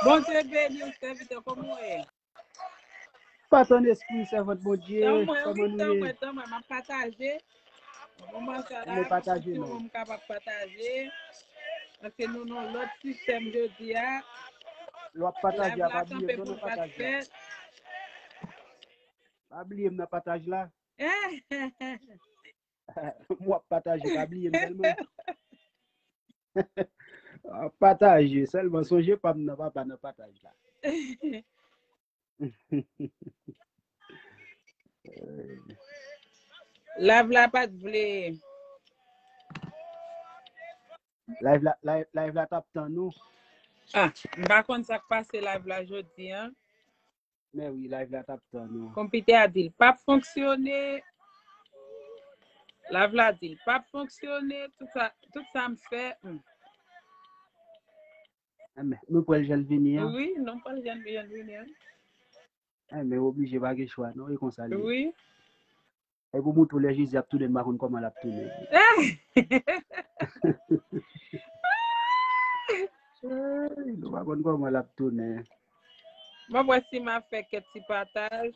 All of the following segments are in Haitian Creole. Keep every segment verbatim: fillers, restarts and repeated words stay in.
Bondye beni w, sèvitè, kòman w ye? Patènèl espri, sèvant Bondye, kòman nou ye? Tanmwen, tanmwen, m ap pataje. Moman sa la, si m kapab pataje. Paske nou nan lòt sistèm jodi a. Lè w ap pataje a, pa bliye m nan pataje a. Pa bliye m nan pataje la. M w ap pataje, pa bliye m sèlman. W ap pataje sèlman, sonje pa m nan papa nan pataje la. Live la pa t vle. Live la, live, live la t ap tann ou. Ah, m pa konn sa k pase live la jodi an. Men wi, live la t ap tann ou. Konpitè a di l p ap fonksyone. Live la di l p ap fonksyone. Tout sa, tout sa m fè. Hmm. Enben, nou pral jwenn vini an. Wi, nou pral jwenn, jwenn vini an. Enben, oblije pa gen chwa, non, e konsa l ye. Wi. E pou mouton lè Jezi ap tounen, m pa konn kòman l ap tounen. Ey, nou pa konn kòman l ap tounen. M ap wè si m ap fè kèk ti pataj.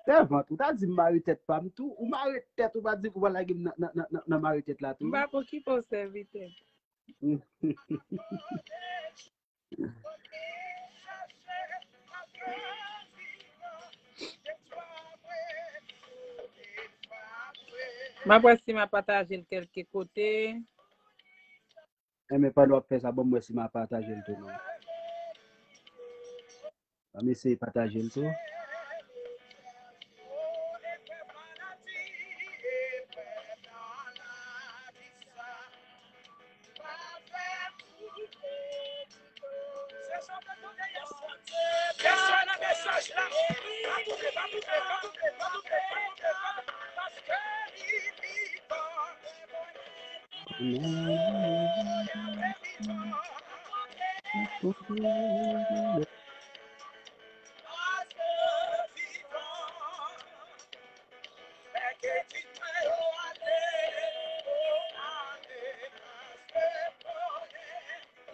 Sèvant, ou ta di m mare tèt pa m tou. Ou mare tèt, ou pa di ou pa lage m nan, nan, nan, nan mare tèt la tou. M pa okipe w, sèvitè. M ap wè si m ap pataje l kèlke kote. Enben, pandan w ap fè sa, ban m wè si m a pataje l tou non. Ban m eseye pataje l tou.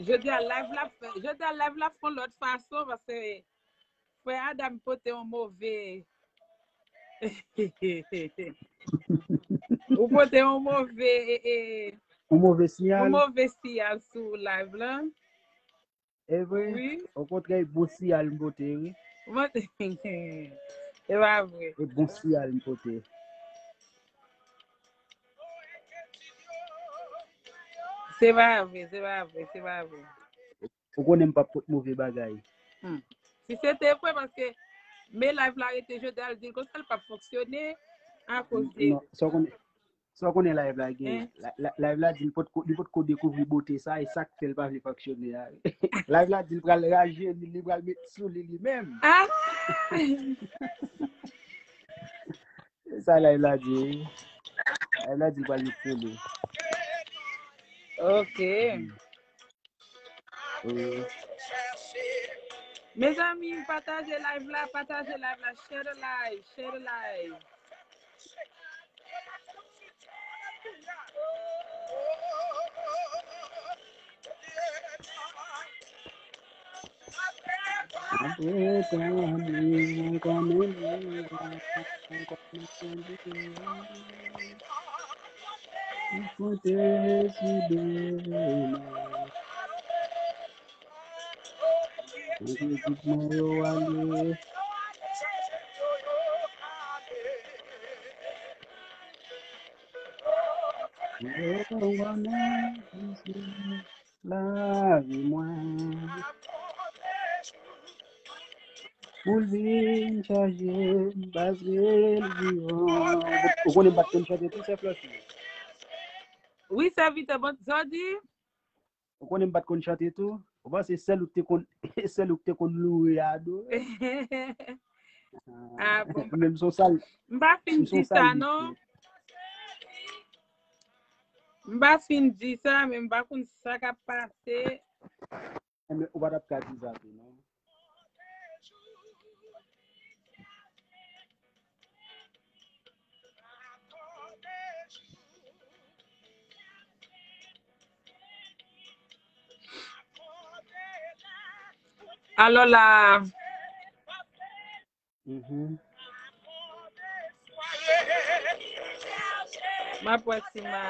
Jodi a live la, jodi a live la fè yon lòt fason paske Frè Adam pote yon move ou pote yon move e, e, yon move siyal. Yon move siyal sou live lan. E vre? Wi. Okontrè, bon siyal m pote, wi. E pa vre. E bon siyal m pote. Se pa vre, se pa vre, se pa vre. Ou konnen m p ap pot move bagay. Hmm. Si se te vre, paske men live la rete jodi a, l di l konsa, l p ap fonksyone akoz de. Non, sa w konnen, sa w konnen live la gen. Hein? La, la, live la di l potko, li potko dekouvri bote sa, e sa k fè l pa vle fonksyone a. Live la di l pral raje li, li pral met sou li, li menm. Ah! Se sa live la di, wi. Live la di l pral met sou li. Ok. Hmm. Mezanmi, pataje live la, pataje live la, share the live, share the live. Lavi mwen. Pou l vin chaje m paske l vivan. Ou konnen m pa t konn chante tou, sè Flòsi? Wi, sèvitè, bon, sa w di? Ou konnen m pa t konn chante tou? Ou panse sèl ou k te konn, sèl ou k te konn louwe, adore? Ah, bon. Menm son sal. M pa fin di sa, non. M pa fin di sa, men m pa konn sa k ap pase. Enben, ou pa t ap ka di sa tou, non. Alò la, Mhm. m ap wè si m a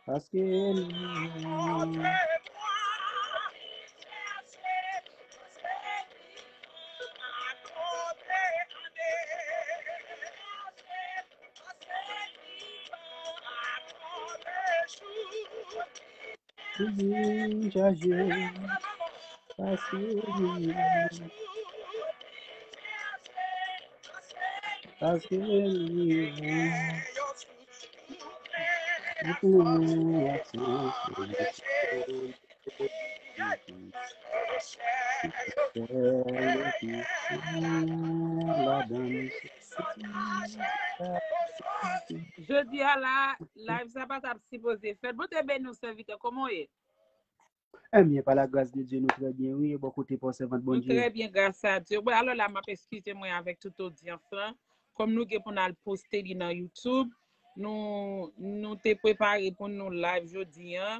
Paske li Toujou chaje, paske li, paske li, Jodi a la, live sa pa t ap sipoze fèt. Bondye beni w, sèvitè. Kòman w ye? Ebyen, pa la gras de Dye, nou trè byen, wi. E bò kote pa w, sèvant Nou Bondye? Trè byen, gras a Dye. Bon, alò la, m ap eskize mwen avèk tout odyans lan. Kòm nou gen pou n al poste li nan YouTube, nou, nou te prepare pou nou live jodi a.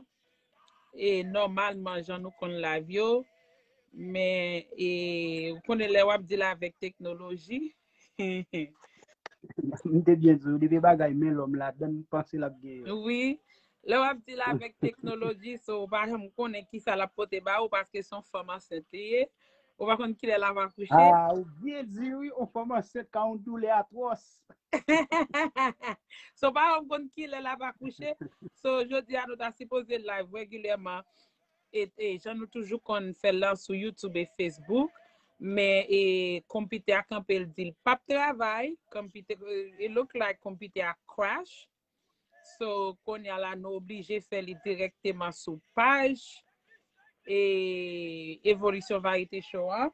E nòmalman, jan nou konn live yo, men e, ou konnen lè w ap deal avèk teknoloji, M te byen di w, depi bagay men lòm ladan, m panse l ap genyen. Wi, lè w ap deal avèk teknoloji, so ou pa janm konnen ki sa l ap pote ba ou paske se yon fanm ansent li ye. Ou pa konn kilè l ap akouche. Ah, ou byen di wi, yon fanm ansent ka yon doulè atwòs. So pa janm konn kilè l ap akouche. So jodi a nou ta sipoze live regilyèman e, e jan nou toujou konn fè l lan sou YouTube e Facebook. Men e konpitè a kanpe, l di l p ap travay. Konpitè, it look like konpitè a crash. So kounye a la nou oblije fè li dirèkteman sou paj e Evolisyon Variyete Show an.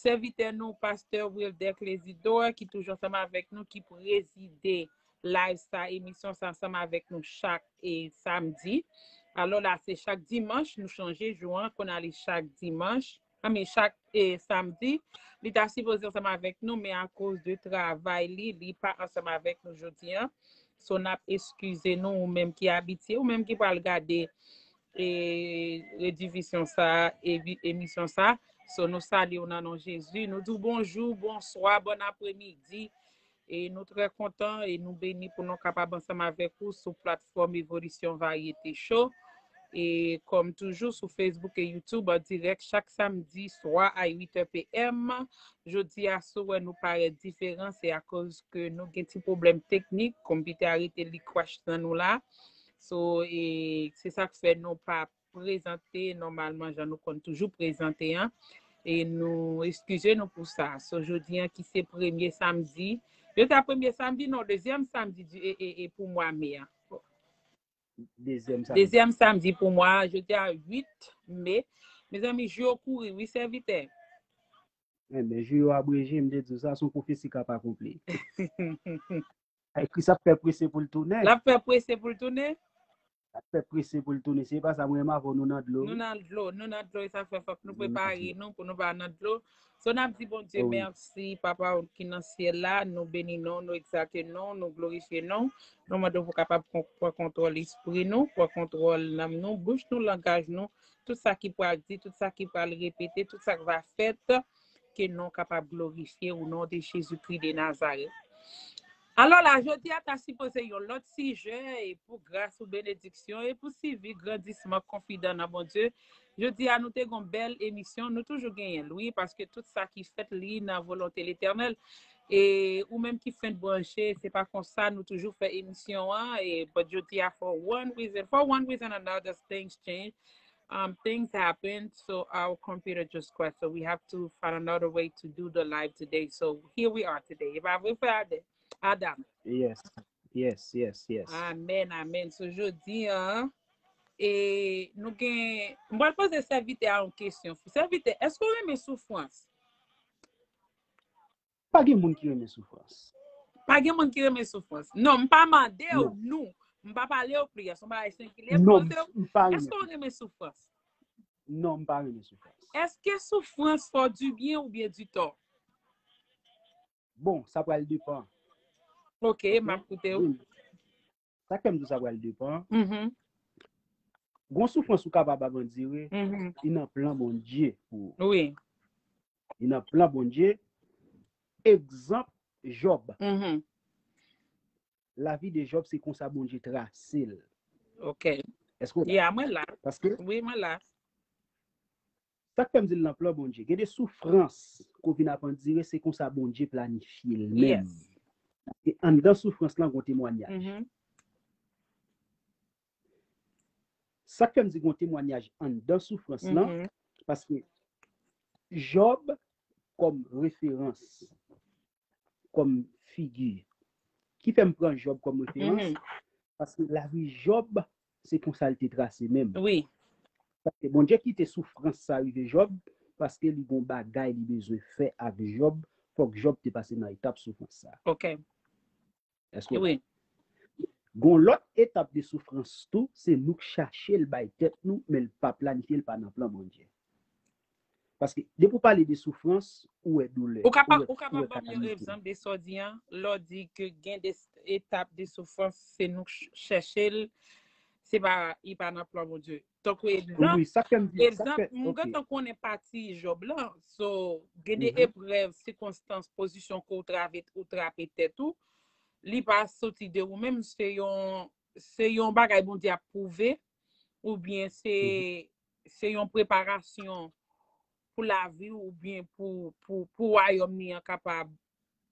Sèvitè nou, pastè Wilder Clésidor, ki toujou ansanm avèk nou, ki prezide live sa, emisyon sa ansanm avèk nou chak e samdi. Alò la, se chak dimanch, nou chanje jou an, kounye a li chak dimanch, I mean, chak e, samdi. Li ta sipoze ansanm avèk nou, men akoz de travay li, li pa ansanm avèk nou jodi a. So, n ap eskize nou, ou menm ki abitye, ou menm ki pral gade e, redifizyon sa, e, emisyon sa. So, nou salye w nan non Jezi. Nou di w bonjou, bonswa, bòn apremidi. E nou trè kontan e nou beni pou nou kapab ansanm avèk ou sou platfòm Evolisyon Varyete Show. E kòm toujou sou Facebook e YouTube an dirèk chak samdi swa a uit è P M. Jodi a, si w wè nou parèt diferan, se akoz ke nou gen ti pwoblèm teknik, konpitè a rete li crash nan nou la. So, e se sa k fè nou pa prezante nòmalman jan nou konn toujou prezante an. E nou eskize nou pou sa. So, jodi an ki se premye samdi. Jodi a premye samdi, non, dezyèm samdi di, e, e, e pou mwa me a. Dezyèm samdi. Dezyèm samdi pou mwa, jodi a uit me. Mezanmi, jou yo kouri, wi, sèvitè. Enben, jou yo abreje, m te di w sa, se yon pwofesi k ap akonpli. Kris ap fè prese pou l tounen. L ap fè prese pou l tounen. L ap fè prese pou l tounen. Se pa sa, mwen menm avè w, nou nan dlo. Nou nan dlo, nou nan dlo, e sa fè fòk nou prepare nou pou nou pa nan dlo. So, n ap di Bondye mèsi, Papa ki nan syèl la, nou beni non, nou egzalte non, nou glorifye non. Nou mande w pou w kapab pran kontwòl espri nou, pran kontwòl nanm nou, bouch nou, langaj nou, tout sa ki pral di, tout sa ki pral repete, tout sa k va fèt, ke non kapab glorifye o non de Jezikri de Nazarèt. Alò la, jodi a ta sipoze yon lòt sijè, e pou gras ou benediksyon, e pou sivi grandisman konfidan nan Bondye. Jodi a, nou te gon bèl emisyon, nou toujou genyen l, wi, paske tout sa ki fèt li nan volonte Letènèl. E ou menm ki fenk branche, se pa konsa nou toujou fè emisyon an, e but jodi a, for one reason, for one reason or another, things change. Um, things happen, so our computer just crashed. So we have to find another way to do the live today. So here we are today. E pa vre, frè Adam? Yes, yes, yes, yes. Amen, amen. So jodi a, e nou gen, m pral poze sèvitè a yon kesyon. Sèvitè, èske w renmen soufrans? Pa gen moun ki renmen soufrans. Pa gen moun ki renmen soufrans. Non, m pa mande w nou. M pa pale w pliyè, se yon bagay sengilye. M poze w, èske w renmen soufrans? Non, m pa renmen soufrans. Èske soufrans fè w dibyen oubyen ditò? Bon, sa pral depann. Ok, m ap koute w. Sa k fè m di w sa pral depann. Mhm, Gon soufrans ou kapab ap andire, mhm. Li nan plan Bondye pou ou. Wi. Li nan plan Bondye. Egzanp, Jòb. Mhm. Lavi de Jòb, se konsa Bondye trase l. Ok. Èske w la? Ya, mwen la. Paske Wi, mwen la. Sa k fè m di l nan plan Bondye. Gen de soufrans ke w vin ap andire, se konsa Bondye planifye l menm. Yes. E anndan soufrans lan, gon temwanyaj. Mhm. Sa k fè m di gon temwanyaj anndan soufrans lan, Mhm. paske Jòb kòm referans, kòm figi, ki fè m pran Jòb kòm referans, Mhm. paske lavi Jòb, se konsa l te trase menm. Wi. Paske Bondye kite soufrans sa rive Jòb, paske li gon bagay li bezwen fè ak Jòb, fòk Jòb te pase nan etap soufrans sa. Ok. Èske w la? Wi. Gon lòt etap de soufrans tou, se nou k chache l bay tèt nou, men l pa planifye, l pa nan plan Bondye. Paske depi w pale de soufrans, ou wè doulè. Ou kapab, wè, ou kapab ou wè ban m yon kalamite. Egzanp de sa w di an, lè w di ke gen de etap de soufrans, se nou ch- chèche l, se pa, li pa nan plan Bondye. Tankou Wi, egzanp, wi, sa k fè m di, sa k egzanp, fè, m ok. Gentan konnen pati Jòb la. So, gen de Mhm. eprèv, sikonstans, pozisyon ke w trave-, ou trape tèt ou, li pa soti de ou menm, se yon, se yon bagay Bondye ap pwouve, oubyen se, Mhm. se yon preparasyon pou lavi w, oubyen pou, pou, pou wayòm li an kapab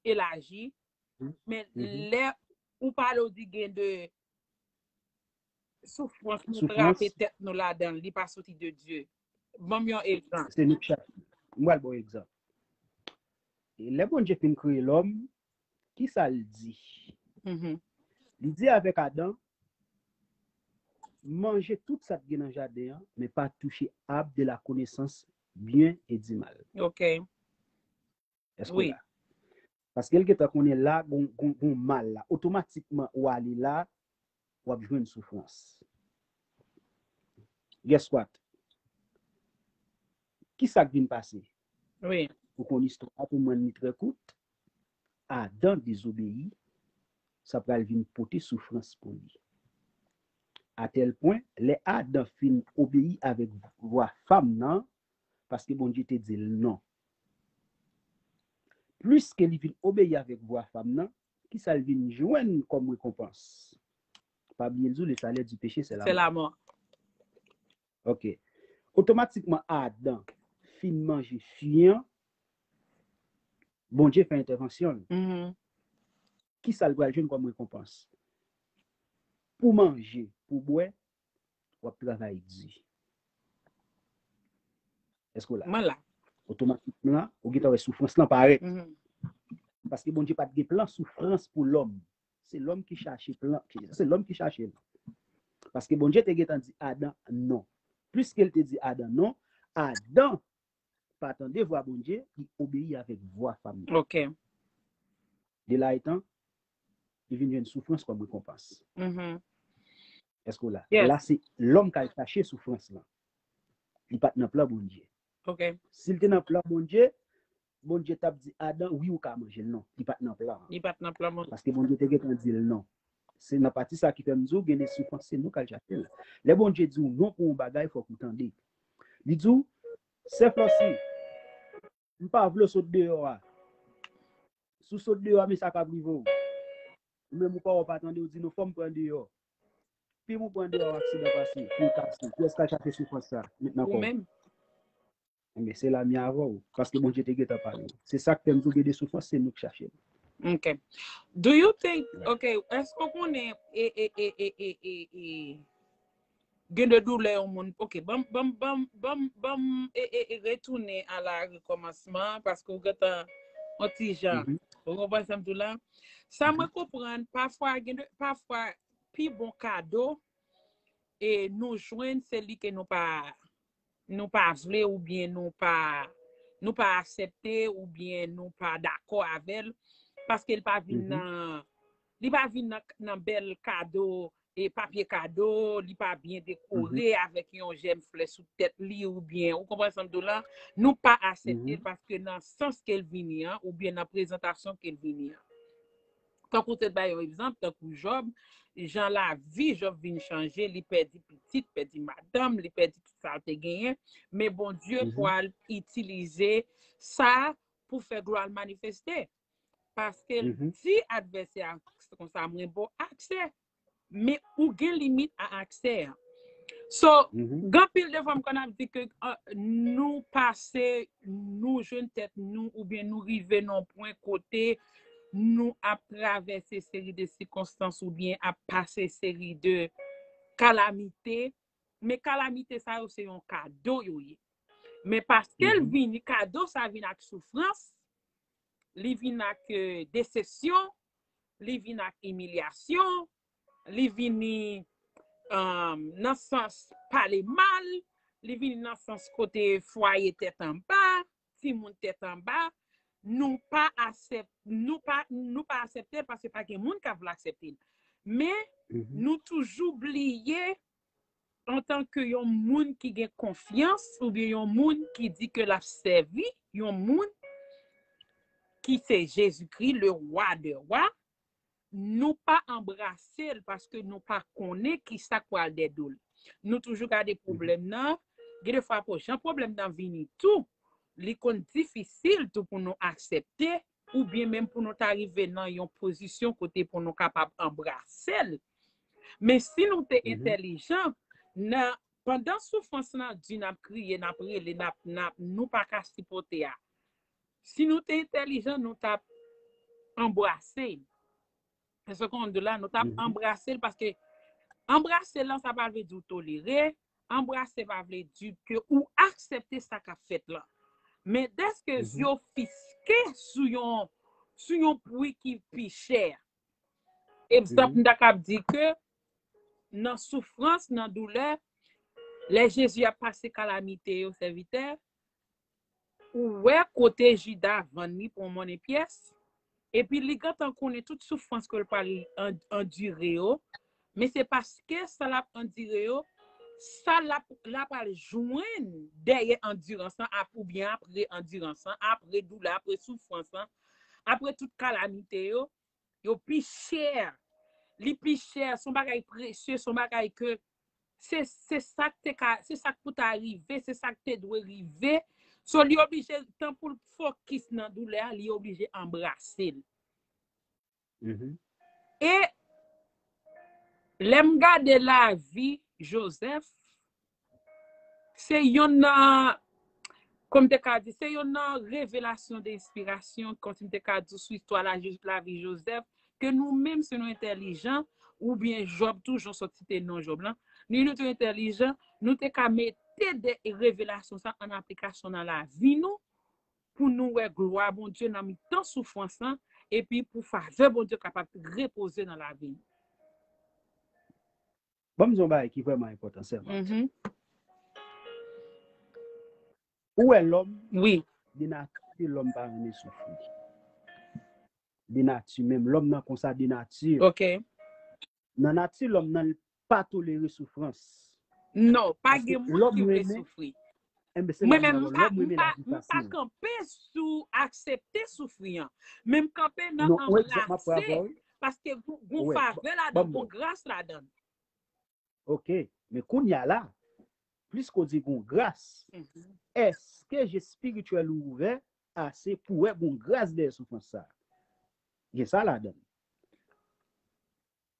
elaji. Mhm. Men Mhm. lè ou pale, ou di gen de soufrans nou Soufrans. Trape tèt nou ladan l, li pa soti de Dye. Ban m yon egzanp. Se nou k chache. M pral ba w egzanp. E lè Bondye fin kreye lòm, ki sa l di? Mhm. Li di avèk Adan, manje tout sa k gen nan jaden an, men pa touche arbre de la connaissance bien et du mal. Ok. Èske w Wi. la? Paske l gentan konnen la, gon, gon, gon mal la. Otomatikman, ou ale la, w ap jwenn soufrans. Guess what? Ki sa k vin pase? Wi. Ou konn istwa a, pou mwen, li trè kout. Adan dezobeyi, sa pral vin pote soufrans pou li. Atèl pwen, lè Adan fin obeyi avèk vwa fanm nan, paske Bondye te di l non. Pliske li vin obeyi avèk vwa fanm nan, ki sa l vin jwenn kòm rekonpans? Pa bliye l di w, le salaire du péché, c'est la C'est mort. La mort. Ok. Otomatikman, Adan fin manje fwi an, Bondye fè entèvansyon l. Mhm. Ki sa l pral jwenn kòm rekonpans? Pou manje, pou bwè, w ap travay di. Èske w la? Mwen la. Otomatikman, ou gentan wè soufrans lan parèt. Mhm. Paske Bondye pa t gen plan soufrans pou lòm. Se lòm ki chache plan, se lòm ki chache l. Paske Bondye te gentan di Adan non. Pliske l te di Adan non, Adan pa tande vwa Bondye, li obeyi avèk vwa fanm nan. Ok. De la etan, li vin jwenn soufrans kòm rekonpans. Mhm. Èske w la? Yes. La, se lòm k al chache soufrans lan. Li pa t nan plan Bondye. Ok. Si l te nan plan Bondye, Bondye t ap di Adan, wi, ou ka manje l. Non, li pa t nan plan an. Li pa t nan plan Bondye. Paske Bondye te gentan di l non. Se nan pati sa ki fè m di w, gen de soufrans, se nou k al chache l. Lè Bondye di w non pou yon bagay, fòk ou tande. Li di w, sè Flossi, m pa vle w sot deyò a. Si w sot deyò a, men sa k ap rive w. Ou menm ou pa wè, w pa tande, ou di non, fò m pran deyò. Pi m ou pran deyò, aksidan pase, kou kase. Kiyès k al chache soufrans sa? Mentnan Ou kò w. Menm. Ebyen, se la m ye avè w, paske Bondye te gentan pale. Se sa k fè m di w gen de soufrans, se nou k chache l. Ok. Do you think, ok, èske w konnen e, e, e, e, e, e, e, gen de doulè yon moun, ok, ban m, ban m, ban m, ban m, ban m, e, e, e, retounen a la rekòmansman, paske w gentan yon ti jan. Mhm. Ou konprann sa m di w la? Sa mwen konprann, pafwa, gen de, pafwa, pi bon kado, e nou jwenn, se li ke nou pa, nou pa vle, oubyen nou pa, nou pa aksepte, oubyen nou pa dakò avè l, paske l pa vin Mhm. Nan, li pa vin nan, nan bèl kado e papye kado, li pa byen dekore avèk yon jèm flè sou tèt li oubyen, ou konprann sa m di w la, nou pa aksepte l paske nan sans ke l vini an oubyen nan prezantasyon ke l vini an. Tankou te bay yon egzanp, tankou Jòb, jan lavi Jòb vin chanje, li pèdi pitit, pèdi madanm, li pèdi tout sa l te genyen, men Bondye pral itilize sa pou fè glwa l manifeste. Paske l di advèsè a konsa, mwen ba w aksè, men ou gen limit a aksè an. So, gen anpil de fwa m konn ap di ke uh, nou pase, nou jwenn tèt nou, oubyen nou rive nan yon pwen kote nou ap travèse seri de sikonstans oubyen ap pase seri de kalamite, men kalamite sa yo se yon kado yo ye. Men paske l vini, kado sa vin ak soufrans, li vin ak desepsyon, li vin ak imilyasyon, li vini um, nan sans pale mal, li vini nan sans kote fwaye tèt anba, timoun tèt anba, nou pa aksepte, nou pa, nou pa aksepte l paske pa gen moun k ap vle aksepte l. Men nou toujou bliye antanke yon moun ki gen konfyans oubyen yon moun ki di ke l ap sèvi yon moun ki se Jezikri, le wa de wa, nou pa anbrase l paske nou pa konnen ki sa k pral dèyè do l. Nou toujou gade pwoblèm nan, gen de fwa pou jan pwoblèm nan vini tou, li konn difisil tou pou nou aksepte oubyen menm pou nou ta rive nan yon pozisyon kote pou nou kapab anbrase l. Men si nou te entèlijan, nan pandan soufrans lan di n ap kriye, n ap rele, n ap, n ap, nou pa ka sipòte a. Si nou te entèlijan, nou t ap anbrase l. Èske konn de la, nou t ap anbrase l paske anbrase l lan, sa pa vle di w tolere, anbrase pa vle di ke ou aksepte sa k ap fèt lan. Men dèske zye w fiske sou yon, sou yon pri ki pi chè. Egzanp, m ta kab di ke nan soufrans, nan doulè, lè Jezi ap pase kalamite yo, sèvitè, ou wè kote Jida vann li pou yon monnen pyès, epi li gentan konnen tout soufrans ke l pral an- andire yo, men se paske sa l ap andire yo, sa l ap, l ap al jwenn dèyè andirans lan, ap, oubyen apre andirans lan, apre doulè, apre soufrans lan, apre tout kalamite yo, yo pi chè. Li pi chè, se yon bagay presye, se yon bagay ke se, se sa k te ka, se sa k pou ta rive, se sa k te dwe rive. So, li oblije, tan pou l fokis nan doulè a, li oblije anbrase l. E lè m gade lavi Jozèf, se yonn nan, kòm m te ka di, se yonn nan revelasyon de enspirasyon, kòmsi m te ka di, sou istwa la, lavi Jozèf, ke nou menm, si nou entèlijan, oubyen Jòb tou, jan w sot site non Jòb lan, nou, nou tou entèlijan, nou te ka mete de revelasyon sa an aplikasyon nan lavi nou, pou nou wè glwa Bondye nan mitan soufrans lan, epi pou favè Bondye kapab repoze nan lavi nou. Ban m di yon bagay ki vrèman enpòtan, sè Marthe. Ou wè lòm, wi, de nati, lòm pa renmen soufri. De nati menm, lòm nan konsa de nati. Ok. Nan nati lòm nan, li pa tolere soufrans. Non, pa gen moun ki vle soufri. Mwen menm, m pa, m pa, m pa kanpe sou aksepte soufri an. Men m kanpe nan anbrase, paske gon favè ladan, gon gras ladan. Ok, men kounye a la, plis ke w di gon gras, èske je espirityèl ou ouvè ase pou wè gon gras dèyè soufrans sa? Gen sa ladan.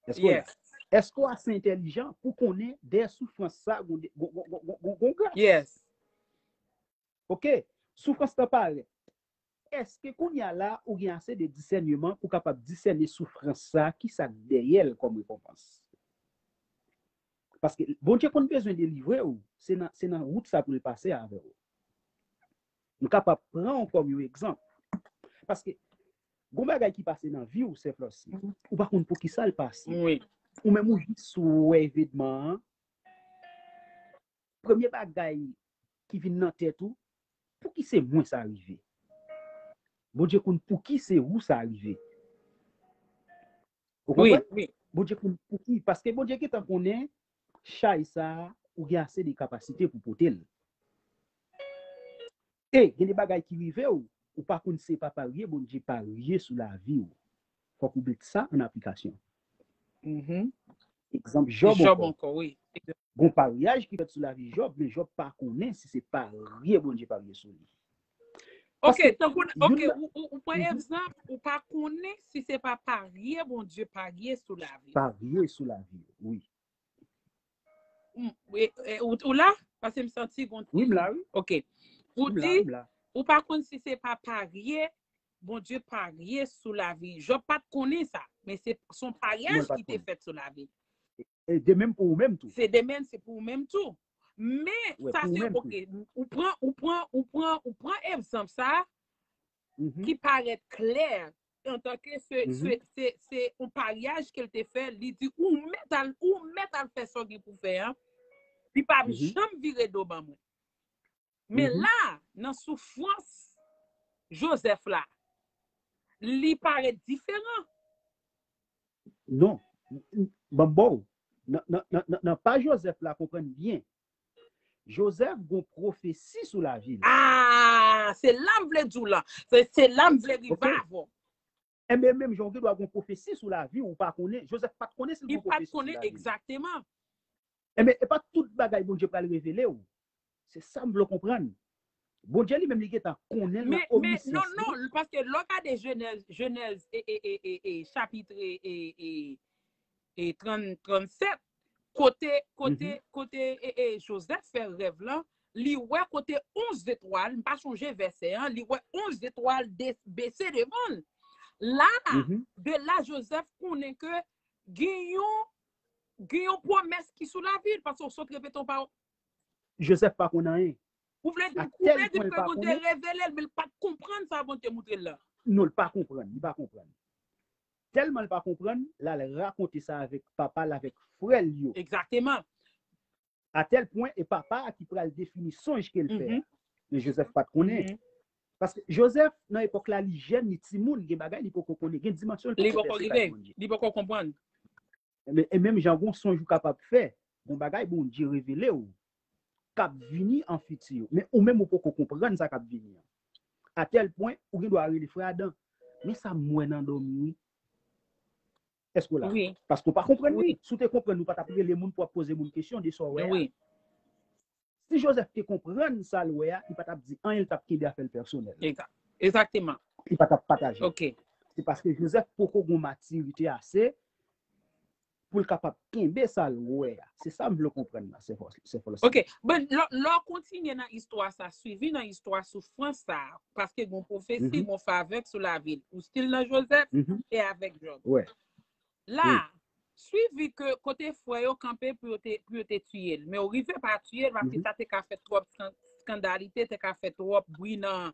Èske w la? Èske w ase entèlijan pou konnen dèyè soufrans sa gon, gon, gon, gon, gon, gon gras? Ok, soufrans lan parèt. Èske kounye a la ou gen ase de disèneman pou kapab disène soufrans sa, ki sa k dèyè l kòm rekonpans? Paske Bondye konn bezwen delivre w, se nan, se nan wout sa pou l pase avè w. Nou kapab pran w kòm yon egzanp. Paske gon bagay ki pase nan vi w, sè Flossie, ou pa konn poukisa l pase. Ou menm ou jis wè evenman an, premye bagay ki vin nan tèt ou, pouki se mwen sa rive? Bondye konn pouki se ou sa rive. Ou konprann? Bondye konn pou ki. Paske Bondye gentan konnen chay sa a, ou gen ase de kapasite pou pote l. E gen de bagay ki rive w, ou pa konn si se pa parye Bondye parye sou lavi w. Fòk ou met sa an aplikasyon. Mhm. Egzanp, Jòb Jòb ankò. Ankò, wi. Gon paryaj ki fèt sou lavi Jòb, men Jòb pa konnen si se parye Bondye parye sou li. Ok, Paske tankou, youn ok, nan- ou, ou, ou pran Mhm. egzanp, ou pa konnen si se pa parye Bondye parye sou lavi. Parye sou lavi, wi. Mm, e, e, ou, ou la? Paske m santi gon Wi, m la, wi. Ok. Ou M la, di, m la. ou pa konn si se pa parye, Bondye parye sou lavi. Jòb pa t konnen sa, men se se yon Non, paryaj l pa ki t te konnen. Fèt sou lavi. E de menm pou ou menm tou. Se de menm, se pou ou menm tou. Men Wè, sa pou ou se, menm ok, tou. Ou pran, ou pran, ou pran, ou pran egzanp sa Mhm. ki parèt klè antanke se, Mhm. se, se, se yon paryaj ke l te fè, li di, ou mèt al, ou mèt al fè sa w gen pou fè an, li p ap Mhm. janm vire do ban mwen. Men Mhm. la, nan soufrans Jozèf la, li parèt diferan. Non. Ban m ba w. Nan, nan, nan, nan, nan pa Jozèf la, konprann byen. Jozèf gon pwofesi sou lavi l. Ah, se la m vle di w la. Se, se la m vle rive Ok. avè w. Enben, menm jan w gen dwa gon pwofesi sou lavi w, ou pa konnen. Jozèf pa t konnen si l Li gon pa t pwofesi sou konnen lavi l. Egzakteman. Enben, e pa tout bagay Bondye pral revele w. Se sa m vle w konprann. Bondye li menm li gentan konnen l nan Men, men, non, omisif li. Non, paske lè w gade Jenèz, Jenèz, e, e, e, e, e, chapit, e, e, e, e, trant, trannsèt, kote, kote, Mhm. kote, e, e, Jozèf fè rèv lan, li wè kote onz zetwal, m pa chonje vèsè an, li wè onz zetwal de, bese devan l. La, Mhm. de la, Jozèf konnen ke gen yon, gen yon pwomès ki sou lavi l, paske w sot repete yon pawòl. Jozèf pa konn anyen. Ou vle di, A ou tèl vle di pwen l ke pa Bondye konnen. Revele l, men l pa t konprann sa Bondye montre l la. Non, l pa konprann, li pa konprann. Tèlman l pa konprann, l al rakonte sa avèk papa l, avèk frè l yo. Egzakteman. A tèl pwen, e papa a ki pral defini sonj ke l fè a. Mhm. Men Jozèf pa t konnen. Mhm. Paske Jozèf, nan epòk la, li jèn, li timoun, gen bagay li poko konnen, gen dimansyon li Li poko poko pèse rive, kay Bondye. Li poko konprann. E men, e menm jan gon sonj ou kapab fè, gon bagay Bondye revele w, k ap vini an fiti. Men ou menm ou poko konprann sa k ap vini an. A tèl pwen, ou gen dwa rele frè Adan. Men sa m wè nan dòmi, wi. Èske w la? Wi. Paske w pa konprann Wi. li. Si w te konprann, ou pa t ap rele moun pou w ap poze moun kesyon de sa w wè a. Wi. Si Jozèf te konprann sa l wè a, li pa t ap di anyen, li t ap kenbe afè l pèsonèl. Egza-, egzakteman. Li pa t ap pataje. Ok. Se paske Jozèf poko gon matirite ase pou l kapab kenbe sa l wè a. Se sa m vle w konprann la, se fòs, se fòs. Ok. Bon, lè, lè w kontinye nan istwa sa, swivi nan istwa soufrans sa, paske gon pwofesi, Mhm. gon favè sou lavi l. Ou still nan Jozèf Mhm. e avèk Jòb. Wè. La, Wi. Swivi ke kote frè yo kanpe pou yo te, pou yo te tiye l. Men yo rive pa tiye l, paske Mhm. sa te ka fè twòp skan-, skandalite, te ka fè twòp bri nan,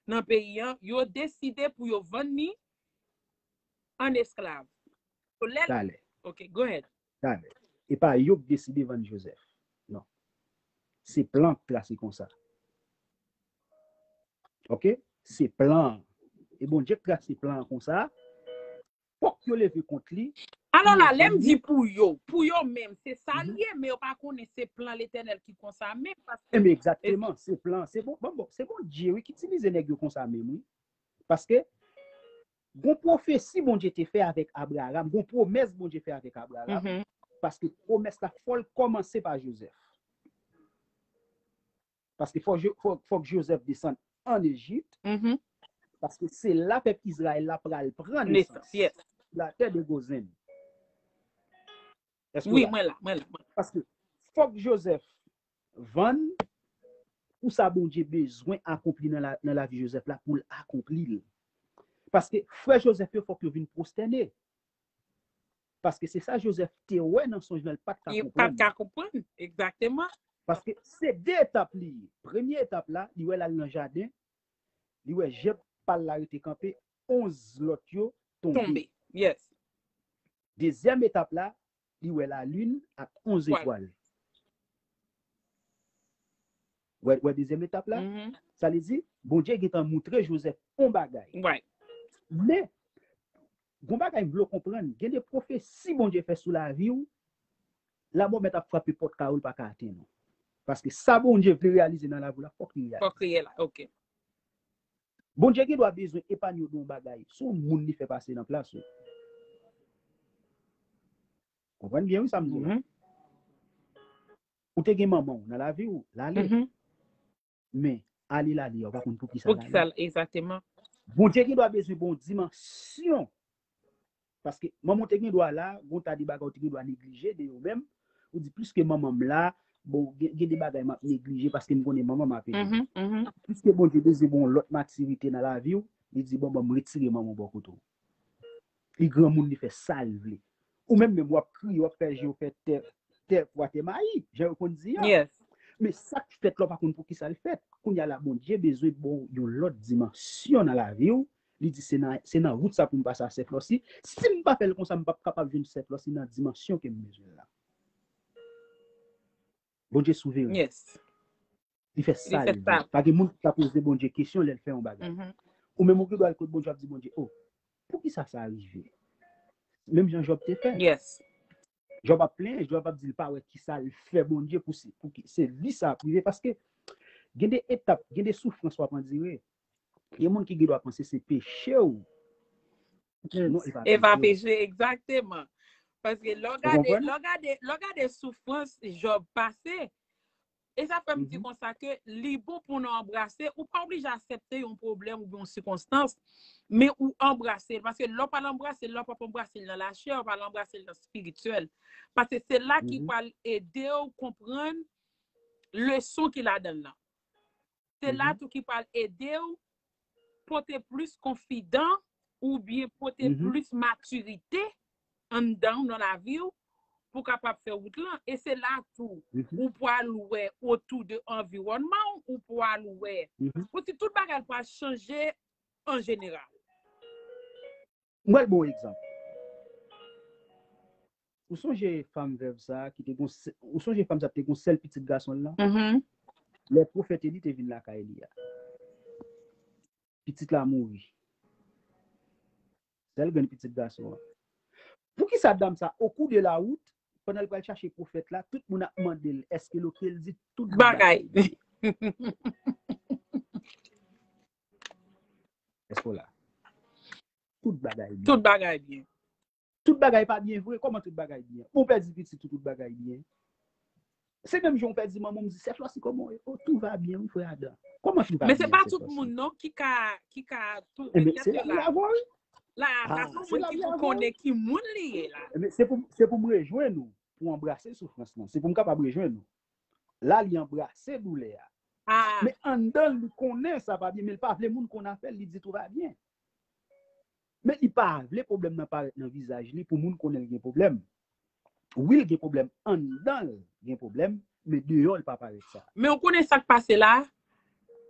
nan peyi an. Yo deside pou yo vann li an esklav. So, lè l-, Talè. Ok, go ahead. Talè. E pa yo k deside vann Jozèf. Non. Se plan k trase konsa. Ok? Se plan an. E Bondye k trase plan an konsa. Fòk yo leve kont li. Alò Pou la, yo lè m vann di li. Pou yo, pou yo menm, se sa Mhm. li ye, men yo pa konnen se plan Letènèl ki konsa menm. Paske Enben, egzakteman, se plan, se bon, bon, bon, se Bondye, wi, ki itilize nèg yo konsa menm, wi. Paske, gon pwofesi Bondye te fè avèk Abraram, gon pwomès Bondye fè avèk Abraram, Mhm. Paske pwomès la, fò l kòmanse pa Jozèf. Paske fò, Jo- fò, fòk Jozèf desann ann Ejip, Mhm. paske se la pèp Izrayèl la pral pran Nesans, nesans. Yes. La terre de Gozen. Èske w Wi, la? Mwen la, mwen la, mwen la. Paske fòk Jozèf vann pou sa Bondye bezwen akonpli nan la, nan lavi Jozèf la, pou l akonpli l. Paske frè Jozèf yo fòk yo vin pwostène. Paske se sa Jozèf te wè nan sonj lan, l pa t ka Li pa t konprann. Ka konprann, egzakteman. Paske se de etap li ye. Premye etap la, li wè l al nan jaden, li wè je pa l la rete kanpe, onz lòt yo tonbe. Tonbe, yes. Dezyèm etap la, li wè lalin ak onz Etwal. Etwal. Wè, wè dezyèm etap la? Mhm. Sa vle di, Bondye gentan moutre Jozèf on bagay. Right. Men, Gon bagay m vle w konprann, gen de pwofesi Bondye fè sou lavi w, lanmò mèt ap frape pòt kay ou, l pa ka atenn ou. Paske sa Bondye vle reyalize nan lavi w la, fòk li reyalize. Fòk li la, ok. Bondye gen dwa bezwen epanye w de yon bagay. Se yon moun li fè pase nan plas ou. Konprann byen, wi, sa m di w la. Mhm. Ou te gen manman w nan lavi w, l ale. Mhm. Men, ale l ale a, ou pa konn pou ki sa l ale. Pou ki sa l, egzakteman. Bondye gen dwa bezwen bon dimansyon. Paske manman w te gen dwa la, gon ta de bagay ou te gen dwa neglije de yo menm. Ou di, "Pliske manman m la, bon, gen, gen de bagay m ap neglije paske m konnen manman m ap ede m." Mhm, mhm. Pliske Bondye bezwen bon lòt matirite nan lavi w, li di, "Bon, bon, m retire manman w bò kote w." Li granmoun, li fè sa l vle. Ou menm, menm, w ap kriye, w ap fè je, w fè tè, tè pwa, tè mayi, jan yo konn di a. Yes. Men sa k fèt la, w pa konn pou ki sa l fèt. Kounye a la, Bondye bezwen bon yon lòt dimansyon nan lavi w. Li di, "Se nan, se nan wout sa pou m pase a sè Flòsi. Si m pa fè l konsa, m p ap kapab jwenn sè Flòsi nan dimansyon ke m bezwen l la." Bondye souveren. Yes. Li fè sa l vle. Pa gen moun ki ka poze Bondye kesyon lè l fè yon bagay. Mhm. Ou menm ou gen dwa al kot Bondye, w ap di Bondye, "Oh, pou ki sa sa rive?" Menm jan Jòb te fè. Yes. Jòb ap plenyen, Jòb ap di l pa wè ki sa l fè Bondye pou se, pou ki se li sa ap rive. Paske gen de etap, gen de soufrans w ap andire. Gen moun ki gen dwa panse se peche w. Non, e pa peche w. E pa peche, egzakteman. Paske lè w gade, lè w gade, lè w gade soufrans Jòb pase, e sa fè m di konsa ke li bon pou nou anbrase, ou pa oblije aksepte yon pwoblèm oubyen yon sikonstans, men ou anbrase l. Paske lè w pral anbrase l, lè w p ap anbrase l nan lachè, w pral anbrase l nan espirityèl. Paske se la ki pral ede w konprann leson ki ladan l lan. Se la tou ki pral ede w pote plis konfidan oubyen pote plis matirite anndan w nan lavi w pou w kapab fè wout lan. E se la tou ou pral wè otou de anviwònman w, ou pral wè. Ou di tout bagay pral chanje an jeneral. Mwen ba w egzanp. Ou sonje fanm vèv sa a ki te gon sè-, ou sonje fanm sa a te gon sèl pitit gason l lan? Mhm. Lè pwofèt Eli te vin lakay li a. Pitit la mouri. Sèl grenn pitit gason an. Poukisa dam sa, au cours de la route, pandan l pral chache pwofèt la, tout moun ap mande l, èske l oke, l di tout bagay. Èske w la? Tout bagay byen. Tout bagay byen. Tout bagay pa byen vre, kòman tout bagay byen? Bon, pèdi pitit ou, tout bagay byen. Se menm jan ou pèdi manman, m di, "Sè Flòsi, kòman w ye?" "Oh, tout va bien, wi, frè Adan." Kòman tout va byen, sè Flòsi? Men se pa tout moun non ki ka, ki ka twouve tèt yo la. La, sa se yon moun ki pou konnen ki moun li ye la. Men se pou, se pou m rejwenn ou, pou anbrase soufrans lan. Se pou m kapab rejwenn ou. La, li anbrase doulè a. Men anndan l, li konnen sa pa byen, men l pa vle moun konn afè l, li di tout va byen. Men li pa vle pwoblèm nan parèt nan vizaj li pou moun konnen l gen pwoblèm. Wi, l gen pwoblèm anndan l, gen pwoblèm, men deyò l pa parèt sa. Men ou konnen sa k pase la?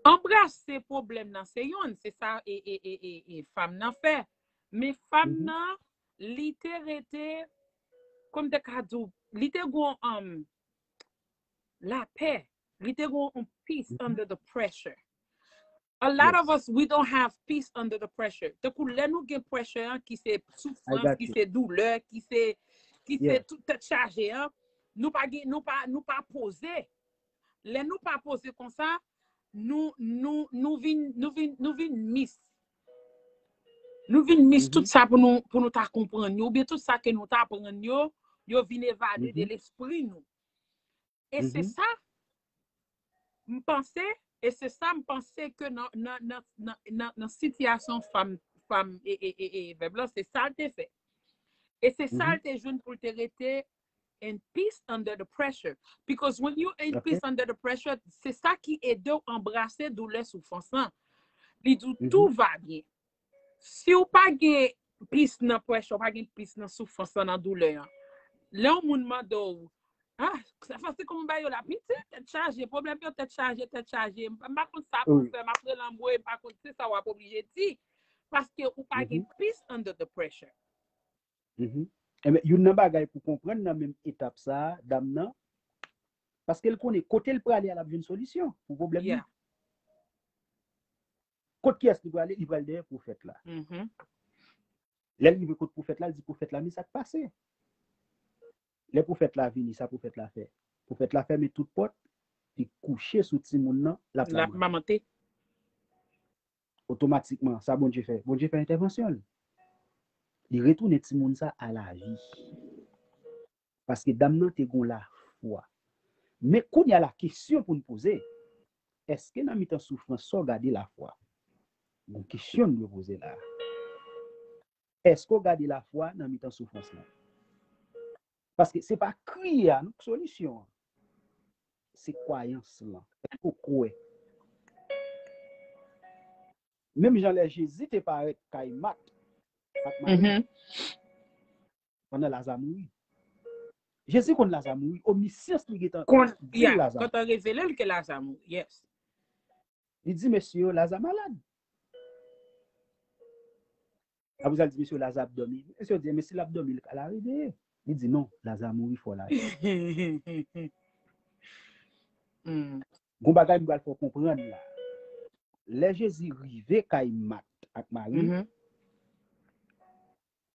Anbrase pwoblèm nan se yonn, se sa e, e, e, e, e fanm nan fè. Men fanm nan, li te rete, kòm te ka di w, li te gon, um, lapè. Li te gon yon peace under the pressure. A lot of us, we don't have peace under the pressure. Tankou lè nou gen pressure an, ki se soufrans, ki se doulè, ki se, ki se tout tèt chaje an, nou pa gen, nou pa, nou pa poze. Lè nou pa poze konsa, nou, nou, nou vin, nou vin, nou vin mis. Nou vin mis tout sa pou nou, pou nou ta konprann yo, oubyen tout sa ke nou ta aprann yo, yo vin evade de lespri nou. E se sa, m panse, e se sa m panse ke nan, nan, nan, nan, nan, nan sitiyasyon fanm, fanm e, e, e, e vèv lan, se sa l te fè. E se sa l te jwenn pou l te rete in peace under the pressure. Because when you in peace under the pressure, se sa ki ede w anbrase doulè soufrans lan. Li di w, tout va bien. Si w pa gen peace nan pressure, w pa gen peace nan soufrans lan, nan doulè an. Lè yon moun mande w, ah, sa fasil kòman bagay yo la, pitit, tèt chaje, pwoblèm yo, tèt chaje, tèt chaje. M pa konn sa pou m fè, m ap rele anmwe, m pa konn se sa w ap oblije di. Paske ou pa gen peace under the pressure. Enben, youn nan bagay pou konprann nan menm etap sa a, dam nan, paske l konnen kote l prale a, l ap jwenn solisyon pou pwoblèm li. Kot kiyès li prale? Li pral dèyè pwofèt la. Lè l rive kot pwofèt la, l di pwofèt la, men sa k pase? Lè pwofèt la vini, sa pwofèt la fè? Pwofèt la fèmen tout pòt, li kouche sou timoun nan, l ap lamante. Otomatikman, sa Bondye fè? Bondye fè entèvansyon l. Li retounen timoun sa a lavi. Paske dam nan te gon lafwa. Men kounye a la kesyon pou n poze, èske nan mitan soufrans sa w gade lafwa? Gon kesyon n dwe poze la. Èske w gade lafwa nan mitan soufrans lan? Paske se pa kriye a non k solisyon an. Se kwayans lan. Èske w kwè? Menm jan lè Jezi te parèt kay Mat ak Mari, pandan Laza mouri. Jezi konn Laza mouri, omnisyans li gentan di Laza. Kontan revele l ke Laza mouri, yes. Li di mesye yo, Laza malad. Apre sa, li di mesye yo, Laza ap dòmi. Mesye yo di, men si l ap dòmi, l ka la reveye. Li di non, Laza mouri, fò Laza. Gon bagay m pral fè w konprann la. Lè Jezi rive kay Mat ak Mari,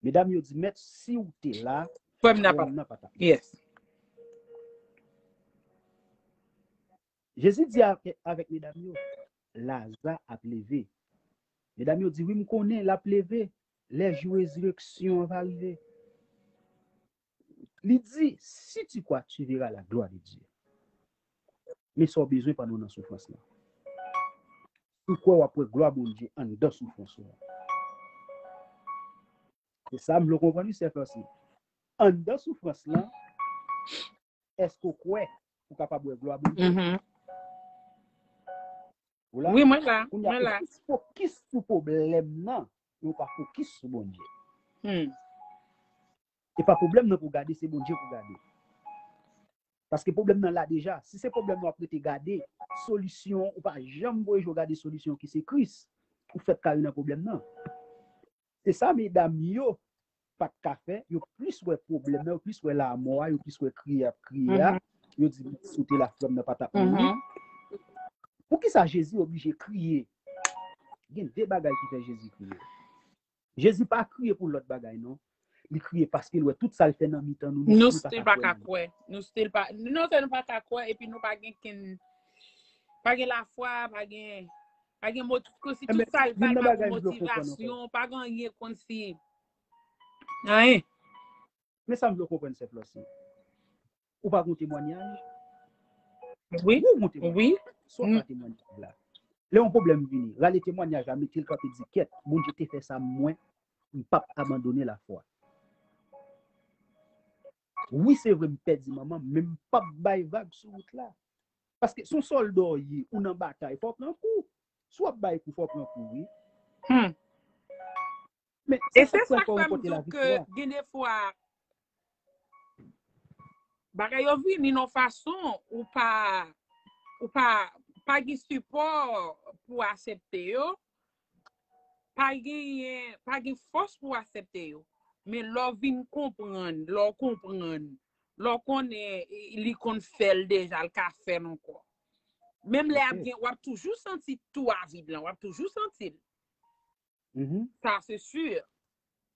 medam yo di, mèt, si w te la, frè m nan pa t ap mouri. Jezi di avèk medam yo, Laza ap leve. Medam yo di, wi, m konnen l ap leve. Lè jou rezireksyon an va rive. Li di, si tu crois, tu verras la gloire de Dieu. Men sa w bezwen pandan w nan soufrans lan. Si w kwè w ap wè glwa Bondye anndan soufrans ou an. Se sa m vle w konprann wi, sè Florcine. Anndan soufrans lan, èske w kwè ou kapab wè glwa Bondye? Ou la? Wi, mwen la, mwen la. Ou plis fokis sou pwoblèm nan, men w pa fokis sou Bondye. E pa pwoblèm nan pou w gade, se Bondye pou w gade. Paske pwoblèm nan la deja. Si se pwoblèm nan w ap rete gade, solisyon, ou pa janm voye je w gade solisyon ki se Kris, ou fèk kare nan pwoblèm nan. Se sa medam yo pa t ka fè, yo plis wè pwoblèm nan, yo plis wè lamò a, yo plis wè kriye y ap kriye a, yo di, si w te la, frè m nan pa t ap mouri. Poukisa Jezi oblije kriye? Gen de bagay ki fè Jezi kriye. Jezi pa kriye pou lòt bagay, non. Li kriye paske l wè tout sa l fè nan mitan nou, nou still pa ka kwè. Nou still pa, non sèlman nou pa ka kwè, epi nou pa gen kenn, pa gen lafwa, pa gen, pa gen moti-, kòmsi tout sa l fè pa gen motivasyon, pa gen anyen, kòmsi anyen. Men sa m vle w konprann, sè Florcine. Ou pa gon temwanyaj? Wi. Ou gon temwanyaj? Wi. Sa w pa temwanyaj la? Lè yon pwoblèm vini, rale temwanyaj la, mete l kanpe, di, kèt, Bondye te fè sa, mwen, m p ap abandone lafwa. Wi, se vre, m pèdi manman m, men m p ap bay vag sou wout la. Paske se yon sòlda w ye, ou nan batay, fò w pran kou. Si w ap bay kou, fò w pran kou, wi. Men, e se sa k fè m di w ke gen de fwa, bagay yo vini nan fason ou pa, ou pa, pa gen sipò pou aksepte yo, pa genyen, pa gen fòs pou aksepte yo. Men lè w vin konprann, lè w konprann, lè w konnen li konn fè l deja, l ka fè l ankò. Menm lè ap gen, w ap toujou santi tou a vid lan, w ap toujou santi l. Sa se si.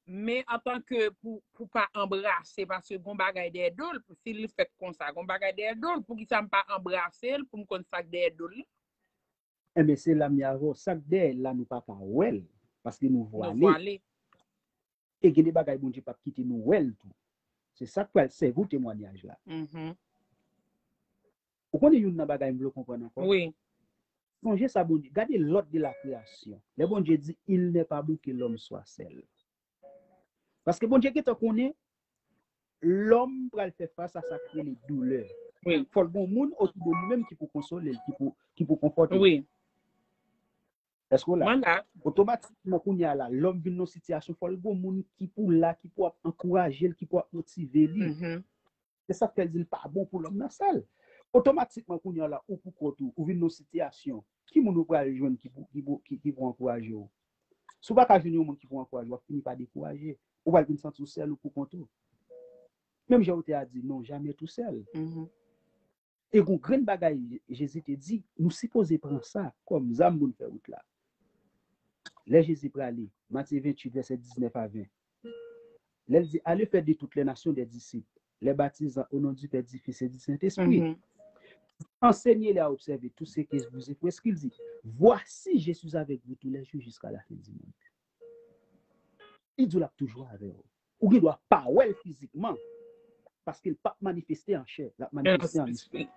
Men antanke pou, pou pa anbrase, paske gon bagay dèyè do l, si li fèt konsa, gon bagay dèyè do l, poukisa m pa anbrase l pou m konn sa k dèyè do l la? Enben, se la m ye avè w. Sa k dèyè l la, nou pa ka wè l, paske nou vwale. E gen de bagay Bondye p ap kite nou wè l tou. Se sa k pral sèvi w temwanyaj la. Ou konnen youn nan bagay m vle w konprann ankò? Wi. Sonje sa Bondye, gade lòd de la kreyasyon. Lè Bondye di, il n'est pas bon que l'homme soit seul. Paske Bondye gentan konnen lòm pral fè fas a sa k rele doulè. Wi. Fò l gon moun otou de li menm ki pou konsole l, ki pou, ki pou konfòte l. Wi. Èske w la? Mwen la. Otomatikman, kounye a la, lòm vin nan sitiyasyon, fò l gon moun ki pou la, ki pou ap ankouraje l, ki pou ap motive li. Se sa k fè l di l pa bon pou lòm nan sèl. Otomatikman, kounye a la, ou pou kont ou, ou vin nan sitiyasyon. Ki moun ou pral jwenn ki pou, ki pou, ki, ki pou ankouraje w? Si w pa ka jwenn yon moun ki pou ankouraje w, w ap fini pa dekouraje. Ou pral vin santi w sèl, ou pou kont ou. Menm jan ou te a di, non, jamais tout seul. E gon grenn bagay Jezi te di, nou sipoze pran sa kòm zam pou n fè wout la. Lè Jezi prale, Matye venntuit, vèsè diznèf a ven. Lè l di, allez faire de toutes les nations des disciples, les baptisant au nom du Père, du Fils et du Saint-Esprit. Mhm. Enseignez-les à observer tout ce que je vous ai prescrit. Il dit, voici, je suis avec vous tous les jours jusqu'à la fin du monde. Li di w l ap toujou avè w. Ou gen dwa pa wè l fizikman, paske l p ap manifeste an chè, l ap manifeste an espri.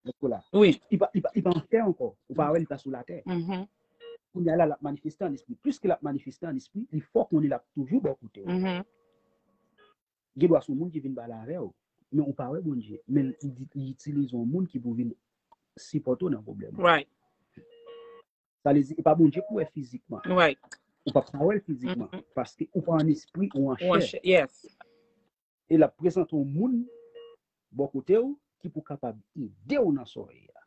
Èske w la? Wi. Li pa, li pa, li pa an chè ankò. Ou pa wè li pa sou latè. Mhm. Kounye a la, l ap manifeste an espri. Piske l ap manifeste an espri, li fè w konnen l ap toujou bò kote w. Mhm. Gen dwa se yon moun ki vin pale avè w, men ou pa wè Bondye. Men li, li itilize yon moun ki pou vin sipòte w nan pwoblèm ou. Right. Sa vle di, e pa Bondye pou wè fizikman. Right. Ou p ap ka wè l fizikman, mhm, paske ou pa an espri, ou an chè. Ou an chè, yes. E l ap prezante yon moun bò kote w ki pou kapab ede w nan sa w ye a.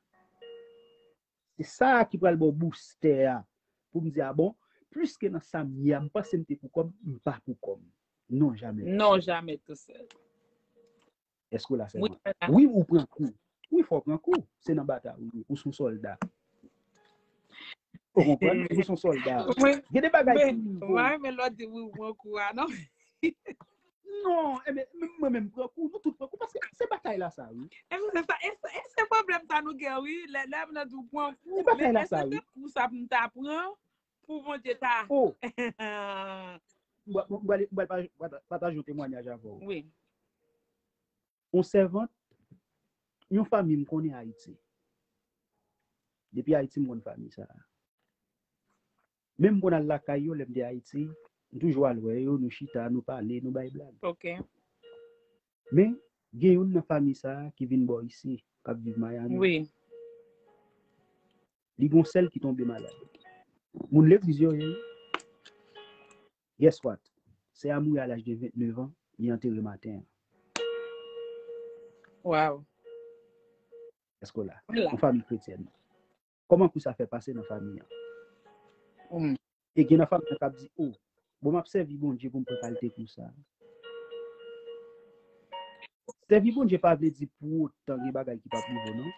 Se sa ki pral ba w boustè a. Pou m di, a bon, pliske nan sa m ye a, m panse m te pou kò m, m pa pou kò m. Non, jamè. Non, jamè tousèl. Èske w la sèlman? Wi, ou pran kou. Wi, fò w pran kou. Se nan batay ou ye. Ou se yon sòlda. Ou konprann? Ou se yon sòlda. Gen de bagay ki rive w. Mwen, men lòt di wi, ou pran kou a, non? Non, e men, men mwen menm pran kou, nou tout pran kou, paske se batay la sa, wi. E men se sa, e se, e se pwoblèm sa nou gen, wi. Lè, lè m nan di w pran kou, se batay la sa, wi. Kou sa pou m ta pran, pou Bondye ta. Oh. M pral, m pral, m pral pataje yon temwayaj avè w. Wi. Yon sèvant, yon fanmi m konnen Ayiti. Depi Ayiti, m konn fanmi sa a. Menm m konn al lakay yo lè m te Ayiti, m toujou al wè yo, nou chita, nou pale, nou bay blag. Ok. Men, gen youn nan fanmi sa a ki vin bò isi, k ap viv Miami. Wi. Li gon sè l ki tonbe malad. Moun legliz yo ye. Guess what? Sè a mouri a laj de vennèf an, li antere maten an. Wow. Èske w la? Yon fanmi kretyèn. Kòman kou sa fè pase nan fanmi an? Mm. E gen nan fanmi an k ap di, o, bon, m ap sèvi Bondye pou m pran kalite kou sa. Sèvi Bondye pa vle di pou otan gen bagay ki p ap rive w, non.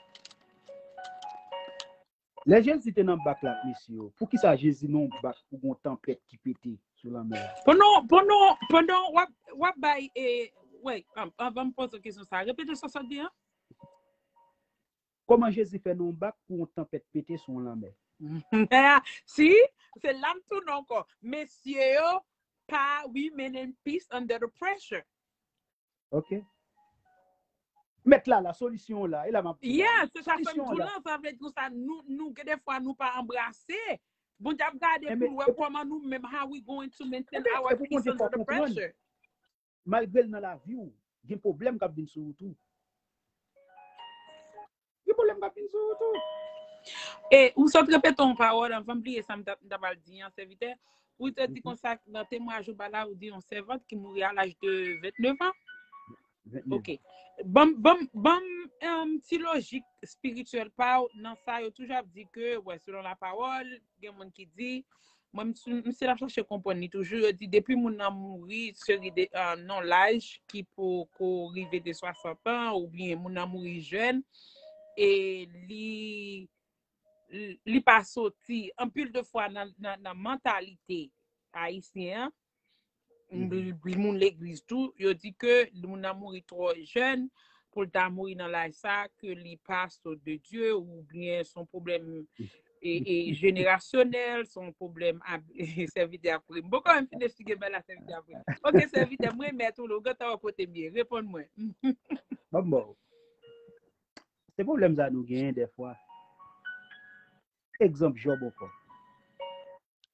Lè Jezi te nan bak la, mesye yo, poukisa Jezi nan yon bak pou gon tanpèt ki pete sou lanmè a? Pandan, pandan, pandan w ap, w ap bay, e, wè, an-, anvan m poze w kesyon sa, repete sa w sot di an. Kòman Jezi fè nan yon bak pou yon tanpèt pete sou yon lanmè? Si, se la m tounen ankò. Mesye yo pa remain in peace under the pressure. Ok. Mèt la, la, solisyon la, e la m ap di la. Yeah, se sa fè m di w lan, sa vle di konsa, nou, nou, gen de fwa, nou pa anbrase. Bondye ap gade pou l wè kòman nou menm, how we going to maintain our peace under the pressure. Malgre l nan lavi w, gen pwoblèm k ap vin sou ou tou. Gen pwoblèm k ap vin sou ou tou. E ou sot repete yon pawòl, anvan m bliye sa m t ap, m t ap al di an, sèvitè. Ou te di konsa, nan temwayaj ou ba la, ou di yon sèvant ki mouri a laj de vennèf an? Vennèf. Ok. Ban m, ban m, ban m, em, ti lojik espirityèl pa w nan sa yo toujou ap di ke, wè, selon lapawòl, gen moun ki di, mwen, m, m, si n ap chache konprann li toujou, yo di depi moun nan mouri, seri de, ah, nan laj ki poko rive de swasant an, oubyen moun nan mouri jèn, e li, li pa soti, anpil de fwa nan, nan, nan mantalite ayisyen an, moun legliz tou, yo di ke moun nan mouri twò jèn pou l ta mouri nan laj sa, ke li pa sòt de Dye, oubyen se yon pwoblèm, e, e, jenerasyonèl, se yon pwoblèm, sèvitè ap ri. M poko menm fin eksplike bagay la, sèvitè ap ri. Ok, sèvitè, mwen mèt ou la, ou gentan wè kote m ye. Reponn mwen. Ban m ba w. Se pwoblèm sa nou genyen dèfwa. Egzanp Jòb ankò.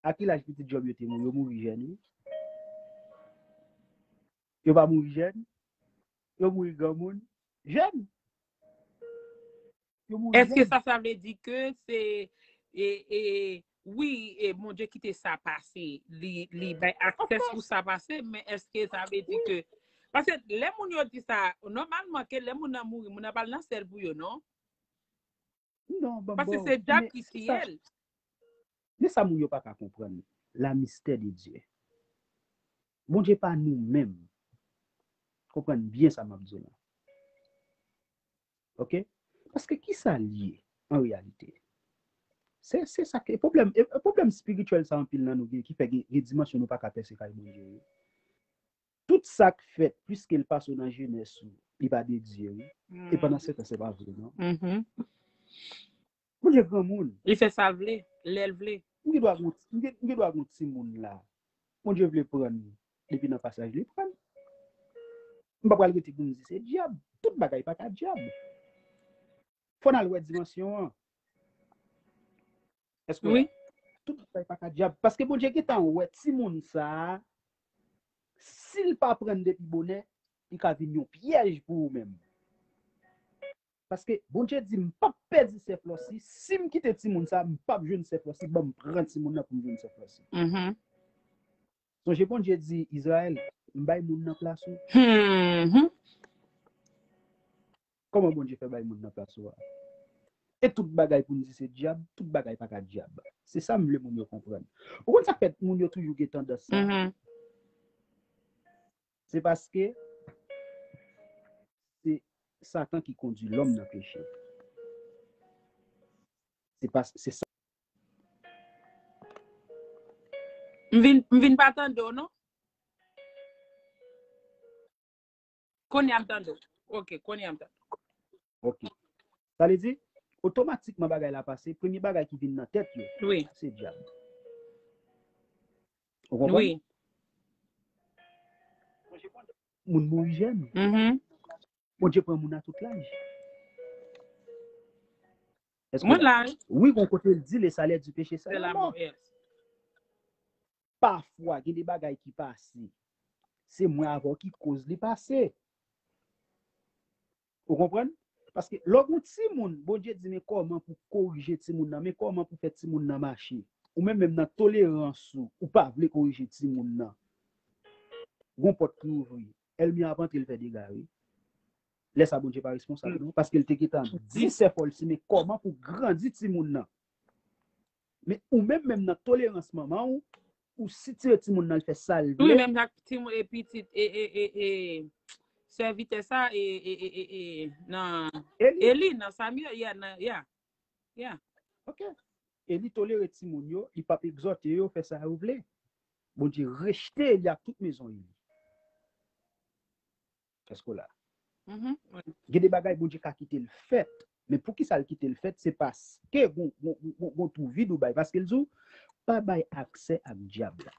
A ki laj pitit Jòb yo te mouri? Yo mouri jèn, wi. Yo pa mouri jèn. Yo mouri granmoun. Jèn. Yo mouri jèn. Èske sa, sa vle di ke se, e, e, wi, e, Bondye kite sa pase, li, li bay aksè pou sa pase, men èske sa vle di ke, paske lè moun yo di sa, nòmalman ke lè moun nan mouri, moun nan pa al nan syèl pou yo, non? Non, ban m ba w. Paske se dyab ki tiye l. Men sa moun yo pa ka konprann, la mystère de Dieu. Bondye pa nou menm. Konprann byen sa m ap di w lan. Ok? Paske ki sa l ye, an reyalite? Se, se sa ke pwoblèm, e, pwoblèm espirityèl sa anpil nan nou gen, ki fè gen, gen dimansyon nou pa ka pèse kay Bondye yo. Tout sa k fèt, piske l pase w nan jenès ou, li pa de Dye, wi. E pandan se tan, se pa vre, non. Mhm. Bondye granmoun. Li fè sa l vle, lè l vle. M gen dwa gon, m gen, m gen dwa gon timoun la. Bondye vle pran l, depi nan pasaj li pran l. M pa pral rete pou m di se dyab. Tout bagay pa ka dyab. Fò n al wè dimansyon an. Èske w la? Tout bagay pa ka dyab. Paske Bondye gentan wè timoun sa a, si l pa pran l depi bonè, li ka vin yon pyèj pou ou menm. Paske Bondye di, "M p ap pèdi sè Flòsi. Si m kite timoun sa a, m p ap jwenn sè Flòsi. Ban m pran timoun nan pou m jwenn sè Flòsi." Mhm. Sonje Bondye di Izrayèl, "M bay moun nan plas ou." Mhm. Kòman Bondye fè bay moun nan plas ou a? E tout bagay pou n di se dyab, tout bagay pa ka dyab. Se sa m vle moun yo konprann. Ou konn sa k fè moun yo toujou gen tandans sa? Mhm. Se paske se Satan ki kondui lòm nan peche. Se pas, se sa. M vin, m vin pa tande w, non? Kounye a m tande w. Ok, kounye a m tande w. Ok. Sa vle di, otomatikman bagay la pase, premye bagay ki vin nan tèt yo, Wi. Se dyab. Ou konprann? Wi. Moun mouri jèn. Mhm. Bondye pran moun a tout laj. Èske Mwen w la? La, wi. Wi, gon kote l di le salè di peche se Se lanmò. Lanmò, yes. Pafwa, gen de bagay ki pase. Se mwen avè w ki koz li pase. Ou konprann? Paske lè w gon timoun, Bondye di, "Men kòman pou korije timoun nan, men kòman pou fè timoun nan mache." Ou menm menm nan tolerans ou, ou pa vle korije timoun nan. Gon pòt ki ouvri, èlmi an ap antre, l fè dega, wi. Lè sa, Bondye pa responsab, non. Paske l te gentan di sè Flòsi, "Men kòman pou grandi timoun nan?" Men ou menm menm nan tolerans manman w, ou sitire timoun nan, l fè sa l Wi, vle. Menm jan timoun e pitit, e, e, e, e, sèvitè sa, e, e, e, e, e, nan Eli. Eli, nan Samuel, yeah, nan, yeah, yeah. Ok. Eli tolere timoun yo, li p ap egzòte yo, fè sa yo vle. Bondye rejte Eli ak tout mezon Eli. Èske w la? Mhm, wi. Gen de bagay Bondye ka kite l fèt. Men poukisa l kite l fèt? Se paske gon, gon, gon, gon twou vid ou bay. Paske l di w, "Pa bay aksè ak dyab la."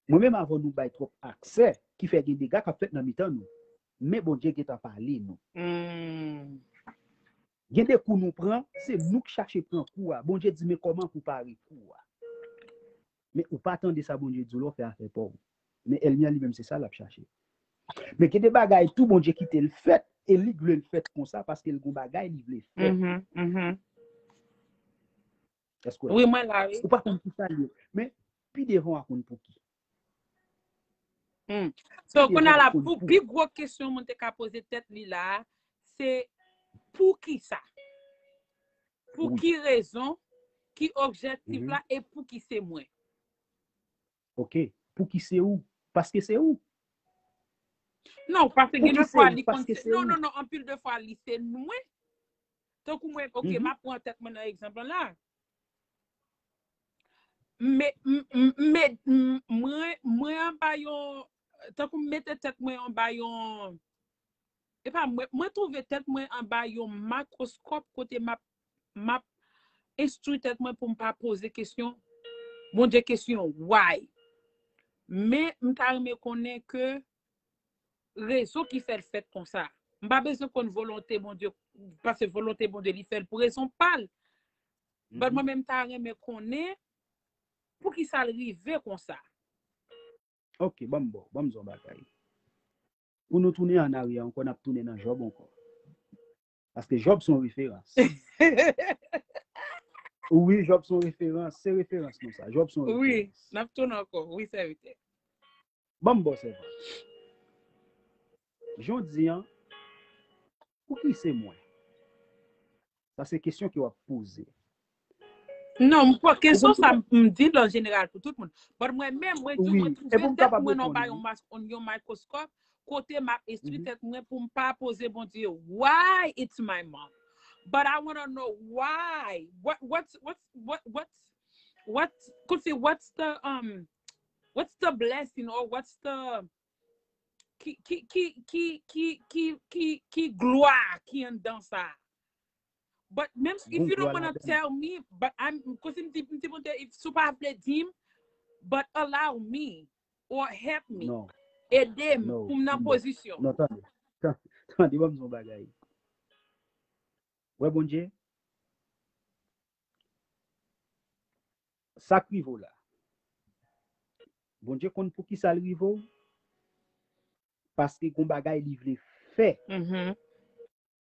Mwen menm, avan nou bay twòp aksè, ki fè gen dega k ap fèt nan mitan nou. Men Bondye gentan pale nou. Mm. Gen de kou nou pran, se nou k chache pran kou a. Bondye di, "Men kòman pou pare kou a." Men ou pa tande sa Bondye di w la, w fè afè pa w. Men èlmi an li menm, se sa l ap chache. Men gen de bagay tou, Bondye kite l fèt, e li vle l fèt konsa, paske l gon bagay li vle fè. Mhm, mhm. Èske w la? Wi, mwen la, wi. Ou pa konn ki sa l ye. Men pi devan w a konn pou ki. Hmm. So, kounye a la, pou pi gwo kesyon moun te ka poze tèt li la, se pou ki sa? Pou Wi. Ki rezon? Ki objektif Mhm. La? E pou ki se mwen? Ok. Pou ki se ou? Paske se ou. Non, paske Pou gen ki de se fwa ou? Li konn Paske se, se non, ou. Non, non, anpil de fwa, li se mwen. Tankou mwen, ok, Mhm. M ap pran tèt mwen nan egzanp lan la. Men, m, m, men, m, mwen, mwen anba yon, tankou m mete tèt mwen anba yon, e pa mwen, mwen twouve tèt mwen anba yon mikwoskòp kote m ap, m ap enstwi tèt mwen pou m pa poze kesyon, Bondye kesyon, why? Men, m ta renmen konnen ke rezon ki fè l fèt konsa. M pa bezwen konn volonte Bondye, paske volonte Bondye, li fè l pou rezon pa l. But Mhm. Mwen menm, m ta renmen konnen pou ki sa l rive konsa. Ok, ban m bon, ban m di w yon bagay. Pou nou tounen an aryè ankò, n ap tounen nan Jòb ankò. Paske Jòb se yon referans. Wi, Jòb se yon referans. Se referans nou sa. Jòb se yon Wi, referans. N ap tounen ankò. Wi, sèvitè. Ban m ba w sèvans. Jodi an, pou ki se mwen? Sa se kesyon ke w ap poze. Non, m pa, kesyon sa, konprann? M di l an jeneral pou tout moun. But mwen menm, mwen di, Wi, mwen e twouve pou m tèt kapab mwen reponn anba li. Yon mas, yon mikwoskòp, kote m ap enstwi Mhm. Tèt mwen pou m pa poze Bondye, why it's my mom? But I wanna know why. What, what's, what's, what, what's, what's, kòmsi, what's the, um, What's the blessing or what's the ki ki ki ki ki ki ki ki glwa ki anndan sa? But menm if you don't wanna tell me, but I'm kosi m di m di pou te if sou pa vle di m, but allow me or help me, ede m pou m nan pozisyon. Non, tande. Tande, ban m di yon bagay. Wè Bondye, sa k rive w la. Bondye konn poukisa l rive w, paske gon bagay li vle fè.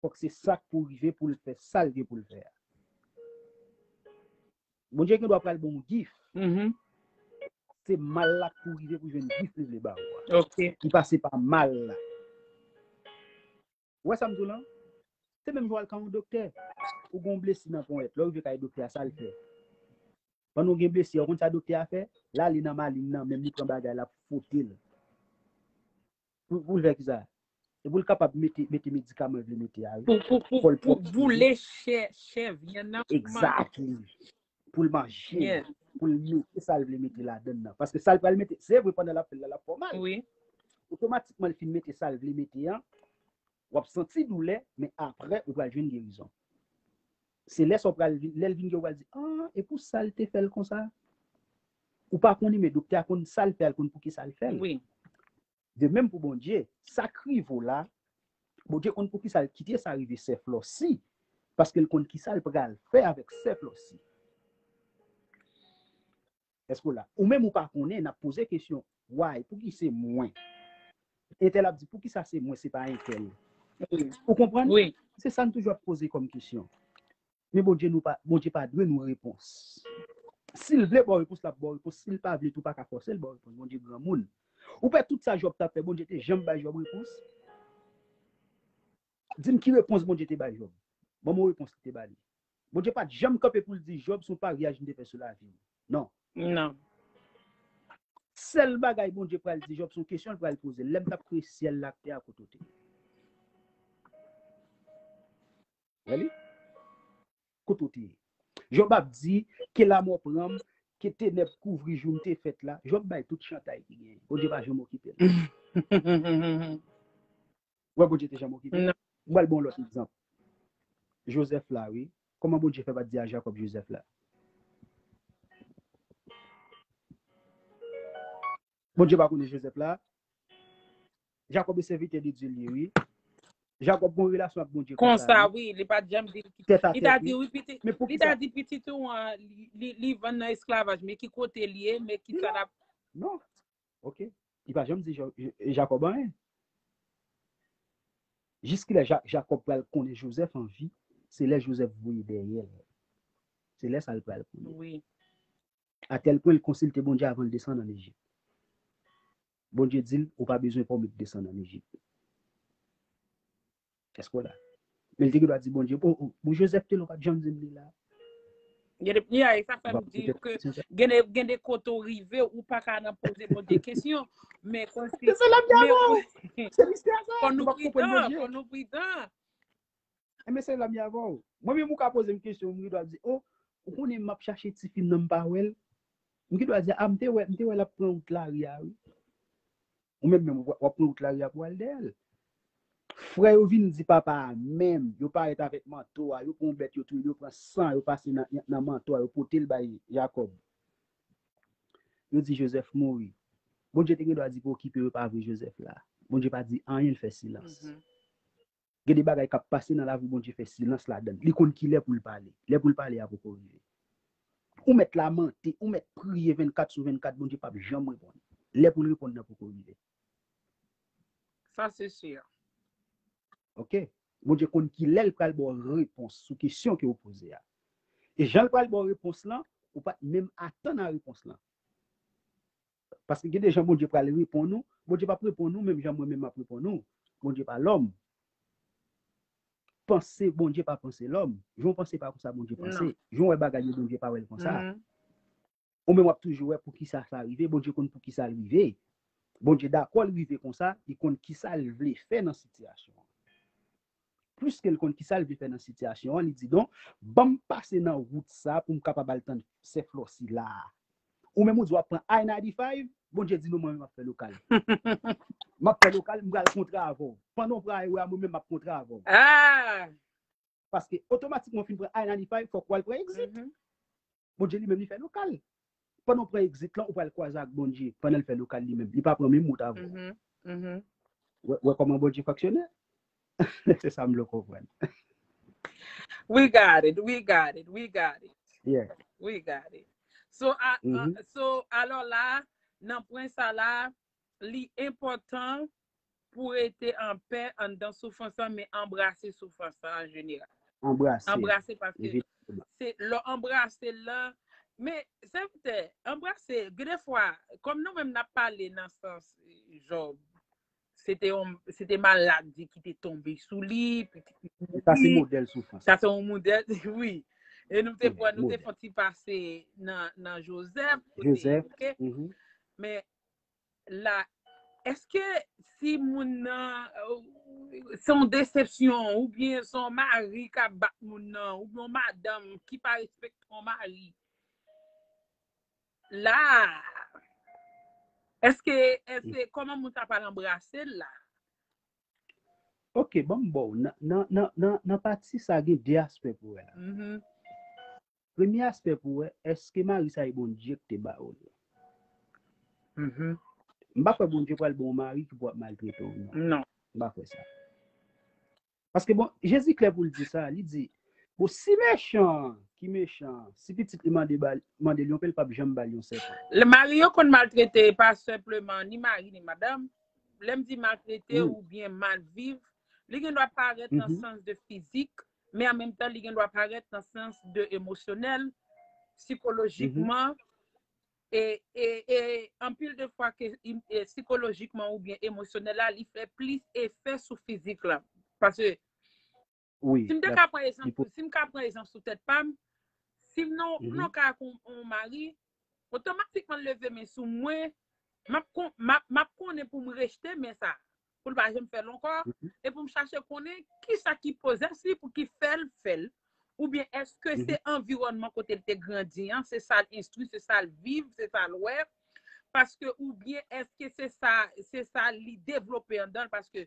Fòk se sa k pou rive pou l fè sa l gen pou l fè a. Bondye gen dwa pral ba w yon gif. Se mal la k pou rive pou jwenn gif li vle ba ou a. Li pase pa mal la. Ou wè sa m di w lan? Se menm jan w al ka yon doktè. Ou gen yon blesi nan ponyèt. Lè w rive kay doktè a, sa l fè? Pandan w gen blesi a, ou konn sa doktè a fè? L ale nan malin nan, menm li pran bagay la pou fwote l. Pou, pou l fè kisa? E pou l kapab mete, mete medikaman l vle mete a, wi. Pou, pou, pou, pou boule chè, chè vyann nan. Exactly. Pou l manje, pou l mete sa l vle mete ladann nan. Paske sa l pral mete, se vre pandan l ap fè l la, l ap fè w mal. Otomatikman, l fin mete sa l vle mete an, w ap santi doulè, men apre, ou pral jwenn gerizon. Se lè sa w pral vin, lè l vin gen, ou pral di, ah, e pou sa l te fè l konsa? Ou pa konnen, men doktè a konn sa l fè, l konn pou ki sa l fè l. De menm pou Bondye, sa k rive w la, Bondye konn pou ki sa l kite sa rive sè Flòsi, paske l konn ki sa l pral fè avèk sè Flòsi. Èske w la? Ou menm ou pa konnen, n ap poze kesyon, why? Pou ki se mwen? Entèl ap di, pou ki sa se mwen, se pa entèl? Ou konprann? Se sa n toujou ap poze kòm kesyon. Men Bondye nou pa, Bondye pa dwe nou repons. Si l vle ba w repons, l ap ba w repons. Si l pa vle tou, pa ka fòse l ba w repons. Bondye granmoun. Ou pè tout sa Jòb t ap fè, Bondye te janm bay Jòb repons? Di m ki repons Bondye te bay Jòb. Ban m yon repons li te ba li. Bondye pa t janm kanpe pou l di Jòb se yon paryaj m te fè sou lavi w. Non. Non. Sèl bagay Bondye pral di Jòb se yon kesyon l pral poze l. Lè m t ap kreye syèl la ak tè a, kote w te ye? Wè li? Kote w te ye? Jòb ap di, ke lamò pran m, ke tenèb kouvri jou m te fèt la. Jòb bay tout chantay ki genyen. Bondye pa janm okipe l. Ou wè Bondye te janm okipe l? M pral ba w lòt egzanp. Jozèf la, wi. Kòman Bondye fè pa t di a Jakòb Jozèf la? Bondye pa konnen Jozèf la? Jakòb e sèvitè de Dye li ye, wi. Jakòb gen yon relasyon ak Bondye konsa, wi, li pa t janm di l ki, li ta di, wi, pitit, li ta di pitit ou an, li, li, li vann nan esklavaj, men ki kote l ye, men ki sa l ap. Non. Ok. Li pa janm di Jakòb anyen. Jiskilè Jakòb pral konnen Jozèf an vi, se lè Jozèf voye dèyè l. Se lè sa l pral konnen. Wi. Atèl pwen l konsilte Bondye avan l desann ann Ejip. Bondye di l, ou pa bezwen pòmèt desann ann Ejip. Èske w la? Men l te gen dwa di Bondye, oh, oh, bon, Jozèf te la, ou pa t janm di m li la. Gen de, yeah, e sa fè m di w ke gen de, gen de kote w rive, ou pa ka nan poze Bondye kesyon. Men kòmsi, se la m di avan w. Se mistè sa, fò nou pridan, fò nou pridan. Enben, se la m ye avè w. Mwen menm, ou ka poze m kesyon, m gen dwa di, oh, ou konnen m ap chache tifi m nan, m pa wè l. M gen dwa di, ah, m te wè, m te wè l ap pran wout lari a, wi. Ou menm menm, w ap pran wout lari a pou w al dèyè l. Frè yo vin di papa a menm, yo parèt avèk manto a, yo pran yon bèt, yo touye l, yo pran san, yo pase nan, nan manto a, yo pote l bay Jakòb. Yo di Jozèf mouri. Bondye te gen dwa di pou okipe yo, pa vre Jozèf la. Bondye pa di anyen, l fè silans. Gen de bagay k ap pase nan lavi w, Bondye fè silans ladan l. Li konn ki lè pou l pale. Lè pou l pale a poko rive. Ou mèt lamante, ou mèt priye vennkat sou vennkat, Bondye p ap janm reponn. Lè pou l reponn nan poko rive. Sa se si. Ok? Bondye konn ki lè l pral ba w repons sou kesyon ke w poze a. E jan l pral ba w repons lan, ou pa t menm atann a repons lan. Paske gen de jan Bondye pral reponn ou, Bondye p ap reponn ou menm jan mwen menm m ap reponn ou. Bondye pa lòm. Panse Bondye pa panse lòm. Jan w panse pa konsa Bondye panse. Jan w wè bagay yo, Bondye pa wè l konsa. Ou menm w ap toujou wè poukisa sa rive, Bondye konn poukisa l rive. Bondye dakò l rive konsa, li konn kisa l vle fè nan sitiyasyon an. Pliske l konn kisa l vle fè nan sitiyasyon an, li di, donk, ban m pase nan wout sa pou m kapab al tann sè Flòsi la a. Ou menm ou di w ap pran I ninety-five, Bondye di non, mwen menm m ap fè lokal. M ap fè lokal, m pral kontre avè w. Pandan w pral wè a, mwen menm m ap kontre avè w. Ah! Paske otomatikman w fin pran I ninety-five, fòk w al pran exit. Mhm, Bondye li menm li fè lokal. Pandan w pran exit lan, ou pral kwaze ak Bondye. Pandan l fè lokal li menm. Li pa pran menm wout avè w. mhm, mhm. Wè, wè kòman Bondye fonksyone? Se sa m vle w konprann. We got it, we got it, we got it, Yeah. we got it. So, a, a, Mhm. so alò la, nan pwen sa la, li enpòtan pou rete an pè anndan soufrans lan, men anbrase soufrans lan an jeneral. Anbrase. Anbrase paske Evidaman. Se lè w anbrase l lan, men sèvitè, anbrase, gen de fwa, kòm nou menm n ap pale nan sans Jòb, se te yon, se te maladi ki te tonbe sou li, Sa se modèl soufrans. Sa se yon modèl, wi. E nou te Wi, pran, nou te modèl. Fè yon ti pase nan, nan Jozèf, kote, Jozèf. oke? Mhm. Men la, èske si moun nan, euh, se yon desepsyon, oubyen se yon mari k ap bat moun nan, oubyen yon madanm ki pa respekte yon mari, la, èske, èske, kòman moun sa pral anbrase l la? Ok, ban m ba w. Nan, nan, nan, nan, nan pati sa, gen de aspè pou wè la. Mhm, Premye aspè pou wè, èske mari sa e Bondye ki te ba w li? mhm. M pa kwè Bondye pral ba w yon mari ki pou ap maltrete w, non. Non. M pa kwè sa. Paske bon, Jezi klè pou l di sa, li di, bon, si mechan ki mechan, si pitit li mande ba, mande l yon pèl, l p ap janm ba l yon sèpan. Le mari yo konn maltrete pa senpleman ni mari ni madanm. Lè m di maltrete Wi. Oubyen mal viv, li gen dwa parèt nan Mhm. sans de fizik, men an menm tan, li gen dwa parèt nan sans de emosyonèl, sikolojikman, e, e, e anpil de fwa ke im- e sikolojikman oubyen emosyonèl la, li fè plis efè sou fizik la. Paske Wi, si m te l ka ap, pran li egzanp, pou, si m ka pran egzanp sou tèt pa m, si m nan, Mhm. nan ka ak yon, yon mari, otomatikman l leve men sou mwen, m ap kon- m ap, m ap konnen pou m rejte men sa, pou l pa janm fè l ankò, Mhm. e pou m chache konnen kisa ki pozas li pou ki fè l fè l, oubyen èske se Mhm. anviwònman kote l te grandi an, se sa l enstwi, se sa l viv, se sa l wè, paske oubyen èske se sa, se sa li devlope anndan l, paske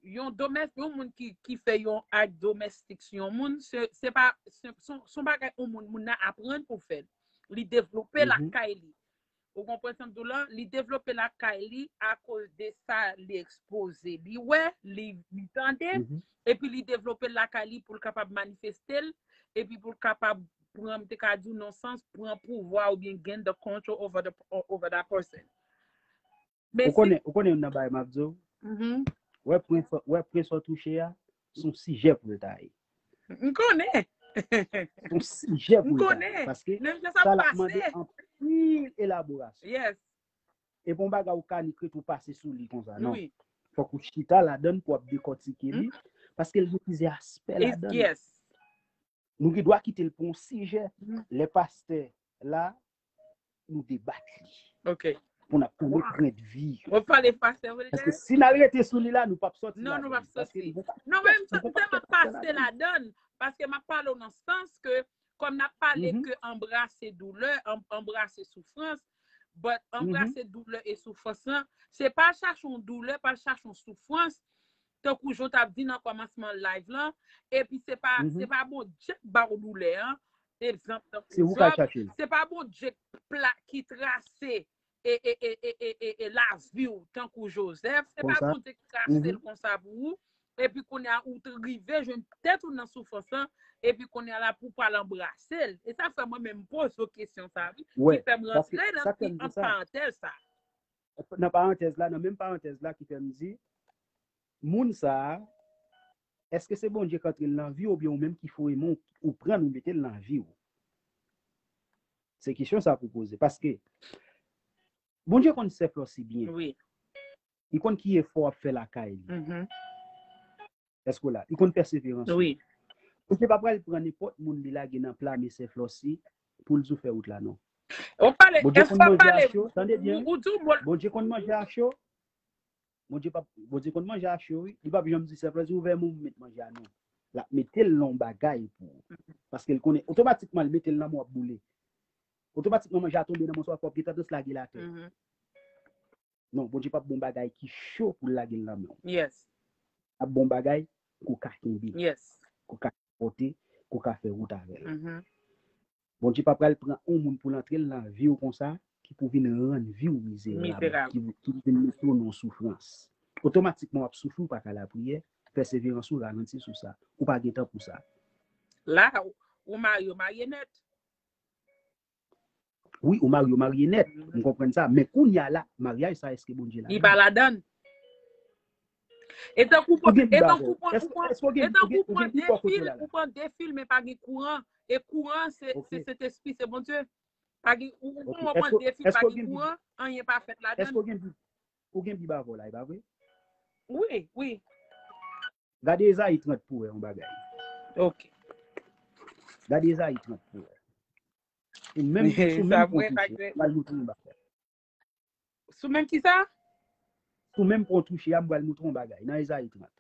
yon domès, yon moun ki, ki fè yon ak domestik sou yon moun, se, se pa, se, se, se yon bagay yon moun, moun nan aprann pou fè l. Li devlope Mhm. Lakay li. Ou konprann sa m di w lan? Li devlope lakay li akoz de sa li ekspoze. Li wè, li, li tande, Mhm. epi li devlope lakay li pou l kapab manifeste l, epi pou l kapab pran, m te ka di w nan sans, pran pouvwa oubyen gain the control over the, over that person. Men Ou konnen, ou konnen youn nan bagay m ap di w? Mhm. Wè pwen sa, wè pwen sa w touche a, se yon sijè pou l ta ye. M konnen. Se yon sijè M pou l ta ye. Konnen. Paske Menm jan sa sa ap l ap mande pase. Anpil elaborasyon. Yes. E pa yon bagay ou ka nik ret ou pase sou li konsa, non. Wi. Fòk ou chita ladan l pou w ap dekòtike li, paske l gen plizyè aspè It's- ladan l. Yes. Nou gen dwa kite l pou yon sijè. Mhm. Lè pastè la, nou debat li. Ok. Pou n ap konnen trend vi. Ou pale pastè, vre? Paske si n al rete sou li la, nou p ap sòti Non, nou p ap ladan. Paske sòti. nou pa- Non, nou men m pa- nou pa tèlman pastè pase ladan l, paske m ap pale w nan sans ke, kòm n ap pale Mhm. ke anbrase doulè, an- anbrase soufrans, but Mhm. anbrase doulè e soufrans lan, se pa chache yon doulè, pa chache yon soufrans, tankou jan w t ap di nan kòmansman live lan, epi se pa, Mhm. se pa Bondye k ba w doulè an, egzanp, Se ou k al Jòb, chache l. Se pa Bondye k pla- ki trase e, e, e, e, e, e, e lavi w tankou Jozèf. Se pa Konsa. Bondye ki trase l Mhm. konsa pou ou. Epi kounye a, ou t- rive jwenn tèt ou nan soufrans lan. Epi kounye a la pou w pral anbrase l. E sa fè mwen menm poze w kesyon sa, wi. Wè, Ki fè m paske rantre nan sa ti fè m di ant sa. Parantèz sa. Nan parantèz la, nan menm parantèz la ki fè m di, moun sa a, èske se Bondye k antre l nan vi w oubyen ou menm ki foure men w, ou pran l, ou mete l nan vi w? Se kesyon sa pou poze. Paske Bondye konn Sè Flossi byen. Wi. Li konn ki efò w ap fè lakay li. Mhm. Èske w la? Li konn pèseverans ou. Wi. Bondye pa pral pran nenpòt moun li lage nan pla men Sè Flossi pou l di w fè wout la, non. Ou pale, Bondye èske konn w ap manje a pale, cho, tande byen, ou, ou di w bon. Bondye konn manje a cho. Bondye pa, Bondye konn manje a cho, wi. Li p ap janm di Sè Flossi, ouvè men w, ou met manje a, non. L ap mete l nan yon bagay pou ou. Paske l konnen, otomatikman, l mete l nan men w, w ap boule. Otomatikman, manje a tonbe nan men w, w ap gen tandans lage l atè. Mhm. Non, Bondye p ap bon bagay ki cho pou l lage l nan men w. Yes. L ap bon bagay pou w ka kenbe l, Yes. pou w ka sipòte, pou w ka fè wout avè l. Mhm. Bondye pa pral pran yon moun pou l antre l nan vi w konsa, ki pou vin rann vi w mizerab, Mizerab. ki, ki pou vin mete w nan soufrans. Otomatikman, w ap soufri, w pa ka lapriyè, pèseverans ou ralanti sou sa. Ou pa gen tan pou sa. La, ou marye, ou marye nèt. Wi, ou marye, ou marye nèt. M konprann sa. Men kounye a la, maryaj sa, èske Bondye la? Li pa ladan. E tankou Ou gen e bagay. Tankou pran Èske ou pran èske ou e gen ou tankou gen ou pran gen pi fò kote defil, la la? Ou pran defil men pa gen kouran. E kouran se Ok. Se Sentespri, se Bondye. Pa gen ou ou Ok. pran ou pran Èske defil, èske pa ou gen gen kouran, anyen pa fèt ladan. Èske ou gen Bib ou gen Bib avè w la, e pa vre? Wi, wi. Gade Ezayi trant pou wè yon bagay. Ok. Gade Ezayi trant pou wè. Ou menm sou Sa menm mwen pa pwodui, m pral montre yon bagay. Sou menm ki sa? Sou menm pon touche a, m pral montre yon bagay nan Ezayi trant.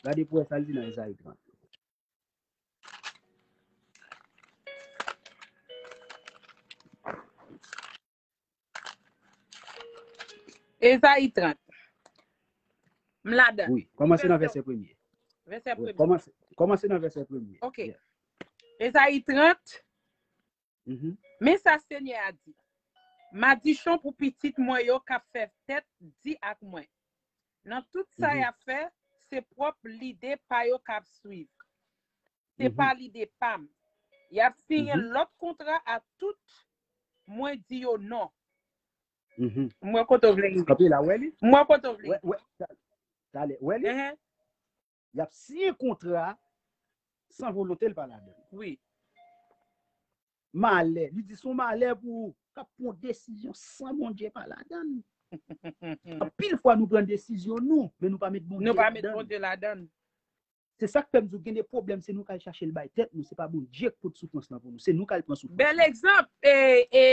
Gade pou wè sa l di nan Ezayi trant. Ezayi trant. M ladan. Wi, kòmanse nan vèsè premye. Vèsè Wi, premye. Kòmanse kòmanse nan vèsè premye. Ok. Ezayi trant. Mhm. Men sa Senyè a di, madichon pou pitit mwen yo k ap fè tèt di ak mwen. Nan tout sa y ap fè, se pwòp lide pa yo k ap swiv. Se pa lide pa m. Y ap siyen lòt kontra ak tout mwen di yo non. Mwen kote w vle rive. Kanpe la, wè li? Mwen kote w vle rive. Wè, wè, talè, wè li? Y ap siyen kontra san volonte l pa ladan. Wi. Malè, li di se yon malè pou ou k ap pran desizyon san Bondye pa ladan. Anpil fwa nou pran desizyon nou, men nou pa met Bondye ladan. Nou pa met Bondye ladan. Se sa k fè m di w gen de pwoblèm, se nou k al chache l bay tèt nou, se pa Bondye k pot soufrans lan pou nou, se nou k al pran soufrans lan. Bèl egzanp, e, e,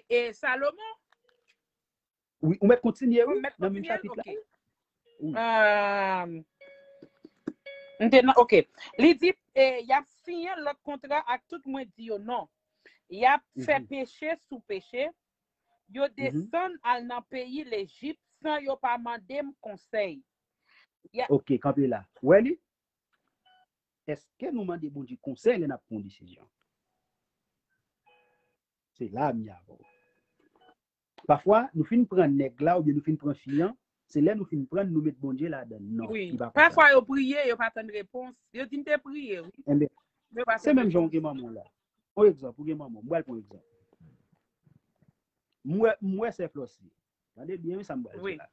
e Salomon. Wi, ou mèt kontinye, wi, nan menm chapit la. Wi. M te nan, ok. Li di, e, y ap siyen lòt kontra ak tout mwen di yo non. Y ap fè peche sou peche. Yo desann al nan peyi Lejip san yo pa mande m konsèy. Ok, kanpe la. Wè li? Èske nou mande Bondye konsèy lè n ap pran yon desizyon? Se la m ye avè w. Pafwa, nou fin pran nèg la oubyen nou fin pran fi an, se lè nou fin pran l, nou met Bondye ladan l. Non, li pa konsa. Pafwa yo priye, yo pa tann repons. Yo di m te priye, wi. Enben, se menm jan ou gen manman w la. Yon egzanp, ou gen manman w. M pral pran yon egzanp. M wè, m wè sè Flossie. Gade byen, wi, sa m pral di la.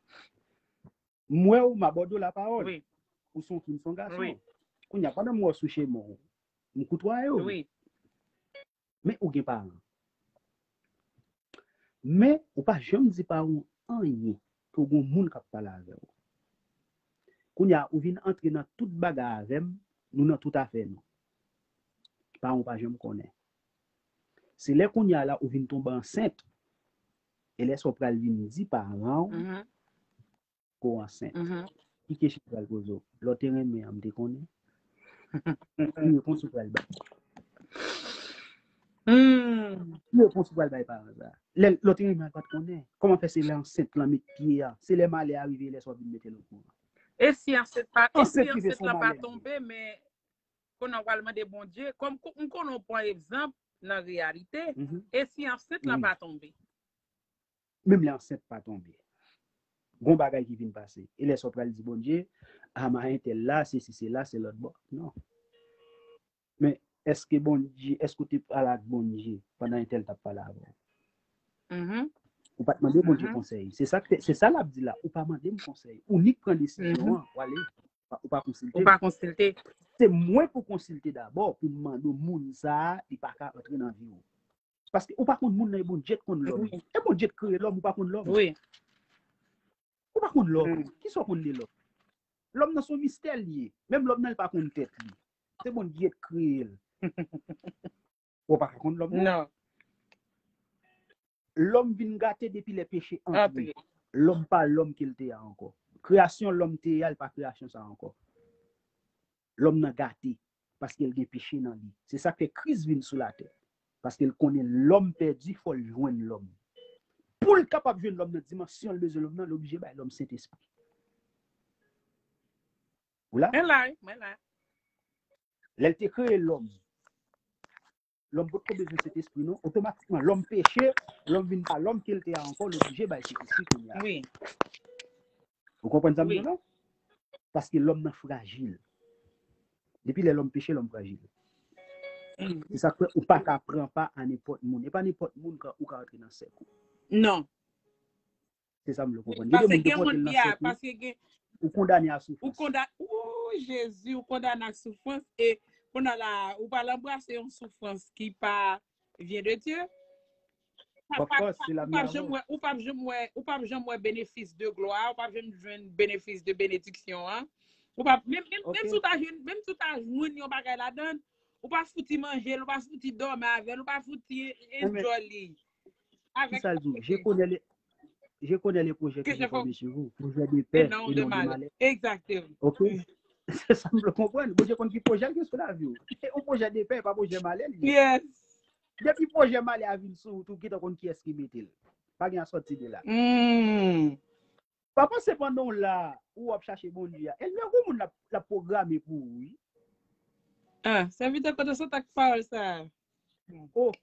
M wè w, m abòde w lapawòl. Ou se yon fi, m se yon gason. Kounye a, pandan m wè w sou chemen w, m koutwaye w. Men ou gen paran. Men ou pa janm di paran w anyen ke w gen yon moun k ap pale avè w. Kounye a, ou vin antre nan tout bagay avè m, nou nan tout afè nou. Paran w pa janm konnen. Se lè kounye a la ou vin tonbe ansent, e lè sa w pral vin di paran w, ke w ansent. Ki kesyon m pral poze w? Lè w te renmen an, m te konnen? Ki repons ou pral bay? Ki repons ou pral bay paran sa a? Lè, lè w te renmen an, l pa t konnen? Kòman fè se lè ansent lan met pye a, se lè malè a rive, lè sa w vin mete l okouran? E si ansent pa, e si ansent lan pa tonbe, men kounye a w pral mande Bondye, kòm m konnen w pran egzanp nan reyalite, e si ansent lan pa tonbe? Menm lè ansent pa tonbe. Gon bagay ki vin pase. E lè sa w pral di Bondye, a ma entèl la, sesi, sela, se lòt bò. Non. Men, èske Bondye, èske w te pale ak Bondye pandan entèl t ap pale avè w? Ou pa t mande Bondye konsèy. Se sa k fè, se sa l ap di la. Ou pa mande m konsèy. Ou nik pran desizyon an, w ale. Ou pa, ou pa konsilte. Ou pa konsilte. Se mwen pou konsilte dabò, pou m mande w moun sa a, li pa ka antre nan vi w. Paske ou pa konn moun nan, e Bondye k konn lòm. E Bondye k kreye lòm, ou pa konn lòm. Ou pa konn lòm. Kisa w konn de lòm? Lòm nan se yon mistè li ye. Menm lòm nan, li pa konn tèt li. Se Bondye k kreye l. Ou pa ka konn lòm nan. Non. Lòm vin gate depi lè peche antre. Lòm pa lòm ke l te a ankò. Kreyasyon lòm te a, li pa kreyasyon sa a ankò. Lòm nan gate paske l gen peche nan li. Se sa k fè Kris vin sou latè. Paske l konnen lòm pèdi, fò l jwenn lòm. Pou l kapab jwenn lòm nan dimansyon l bezwen lòm nan, l oblije bay lòm Sentespri. Ou la? Mwen la, wi, mwen la. Lè l te kreye lòm, lòm potko bezwen Sentespri, non? Otomatikman, lòm peche, lòm vin pa lòm ke l te a ankò, l oblije bay Sentespri kounye a. Wi. Ou konprann sa m di la? Paske lòm nan frajil. Depi lè lòm peche, lòm frajil. Se sa k fè ou pa ka pran pa a nenpòt moun. E pa nenpòt moun ka, ou ka antre nan sèk ou. Non. Se sa m vle konprann. Gen de moun ki pote l nan sèk ou, ou kondane a soufrans. Ou kondane, oh, Jezi, ou kondane ak soufrans. E kounye a la, ou pral anbrase yon soufrans ki pa vient de Dieu. Ou p ap janm wè, ou p ap janm wè, ou p ap janm wè benefis de glwa, ou p ap janm jwenn benefis de benediksyon an. Ou p ap, menm, menm, menm si w ta jwenn, menm si w ta jwenn yon bagay ladan l, ou pa fouti manje l, ou pa fouti dòmi avè l, ou pa fouti enjoy li. Kisa l di w? Je connais les, je connais les projets que j'ai formés sur vous, projets de paix et non de malheur. Exactement. Ok? Se sa m vle konprann. Bondye konn ki pwojè l gen sou lavi w. Se yon pwojè de pè, pa pwojè malè l ye. Yes. Depi pwojè malè a vin sou ou, tou gentan konn kiyès ki mete l. Pa gen a sòti de la. Hmm. Pa panse pandan w la, ou ap chache Bondye a. Elve yon moun l ap, l ap pwograme pou ou, wi. Ah, sèvitè, kote w sot ak pawòl sa a? Oh,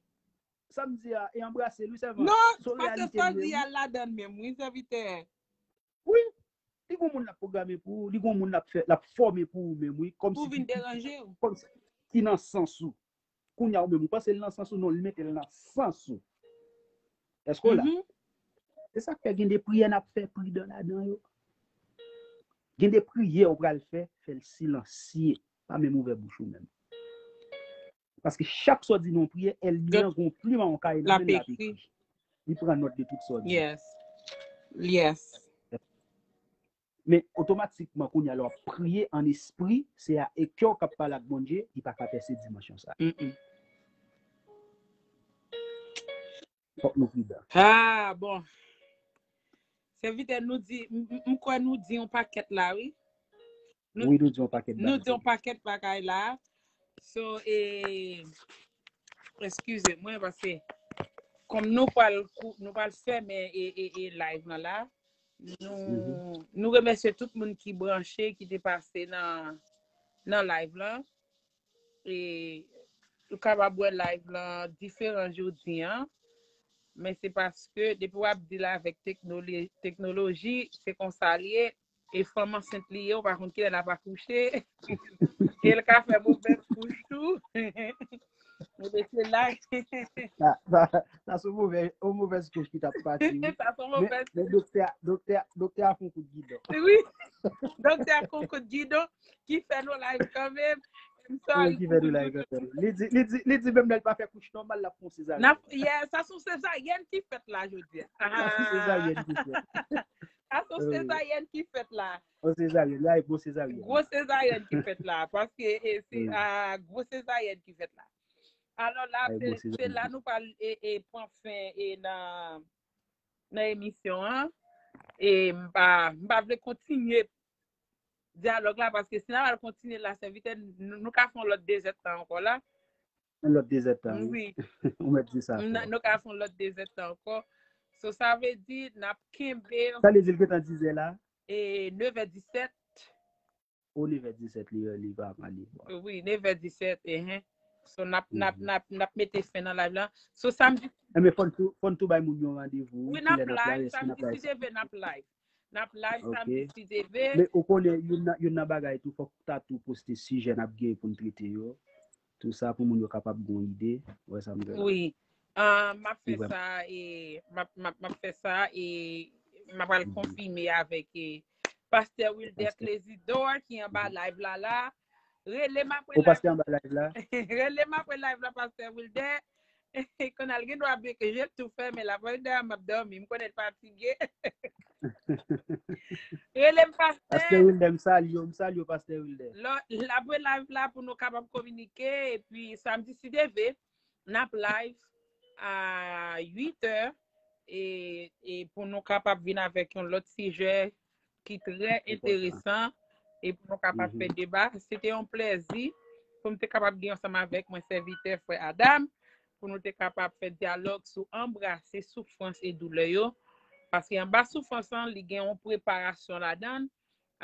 sa m di a, e anbrase l, wi, sèvant. Non, pastè, sa w di a ladan l menm, wi, sèvitè. Wi. Li gon moun l ap pwograme pou ou, li gon moun l ap fè, l ap fòme pou ou menm, wi. Kòmsi pou vin deranje w. Kòmsi ki nan sans ou. Kounye a ou menm, ou panse l nan sans ou, non, li mete l nan sans ou. Èske w la? Se sa k fè gen de priyè n ap fè, pridan ladan yo. Gen de priyè ou pral fè, fè l silansye. Pa menm ouvè bouch ou menm. Paske chak sa w di nan yon priyè, ènmi an gen yon plim a yon kaye nan men l, l ap ekri. Li pran nòt de tout sa w di. Yes. Yes. Men otomatikman, kounye a, lè w ap priye an espri, se a e kè w k ap pale ak Bondye, li pa ka pèse dimansyon sa. Mm-mm. Fòk nou pridan. Ah, bon. Sèvitè, nou di, m, m, m kwè nou di yon pakèt la, wi. Wi, nou di yon pakèt bagay. Nou di yon pakèt bagay la. So, e, eskize mwen, paske kòm nou pral kou-, nou pral fèmen e, e, e live lan la, nou, nou remèsye tout moun ki branche, ki te pase nan, nan live lan. E, ou kapab wè live lan diferan jodi a, men se paske depi w ap deal avèk teknole-, teknoloji, se konsa l ye. E fanm ansent li ye, ou pa konn kilè l ap akouche. E l ka fè movèz kouch tou. Mwen se la. Sa, sa, sa se yon movèz, yon movèz kouch ki t ap pati, wi. Sa se yon movèz. Men, men doktè a, doktè a, doktè a fè yon kout gidon. Wi. Doktè a fè yon kout gidon ki fè nou live kanmenm. Wi, ki fè nou live kanmenm. Li di, li di, li di menm lè l pa fè kouch nòmal, l ap fè yon sezaryèn. N ap, yeah, sa se yon sezaryèn ki fèt la jodi a. Sa se yon sezaryèn ki fèt. Sa se yon sezaryèn ki fèt la. Yon sezaryèn, la, gwo sezaryèn. Gwo sezaryèn ki fèt la. Paske, e, se, ah, gwo sezaryèn ki fèt la. Alò la, se, se la nou pral, e, e, pran fen, e, nan, nan emisyon an. E m pa, m pa vle kontinye dyalòg la, paske si n al kontinye la, sèvitè, nou, nou ka fè yon lòt dezèdtan ankò la. Yon lòt dezèdtan, wi. Ou mèt di sa. Nou ka fè yon lòt dezèdtan ankò. So, sa vle di, n ap kenbe. Sa vle di l gentan dizè la? E nevè disèt. O, nevè disèt li, li pa mal, li bon. Wi, nevè disèt, ehe. So, n ap, n ap, n ap, n ap mete fen nan live lan. So, samdi. Enben, fò n tou, fò n tou bay moun yo randevou, wi. Wi, n ap live, samdi, si Dye vle, n ap live. N ap live samdi, si Dye vle. Men ou konnen, youn nan, youn nan bagay tou, fòk ta tou poste sijè n ap gen pou n trete yo. Tou sa pou moun yo kapab gen yon ide. Ou wè sa m di la? Wi. Ah, m ap fè sa, e, m ap, m ap, m ap fè sa, e, m ap al konfime avèk, e, pastè Wilder Clésidor ki anba live la la. Rele m apre live la. O, pastè anba live la. Rele m apre live la, pastè Wilder. Kounye a l gen dwa byen ke je l tou fèmen la, pastè Wilder, m ap dòmi, m konnen l fatige. Rele m, pastè. Pastè Wilder, m salye w, m salye w, pastè Wilder. Lò, l ap wè live la pou nou kapab kominike, epi samdi, si Dye vle, n ap live a uit è, e, e pou nou kapab vin avèk yon lòt sijè ki trè enteresan, e pou nou kapab fè deba. Se te yon plèzi pou m te kapab gen ansanm avèk mwen sèvitè frè Adam. pou nou te kapab fè dyalòg sou anbrase soufrans e doulè yo. Paske anba soufrans lan, li gen yon preparasyon ladan l.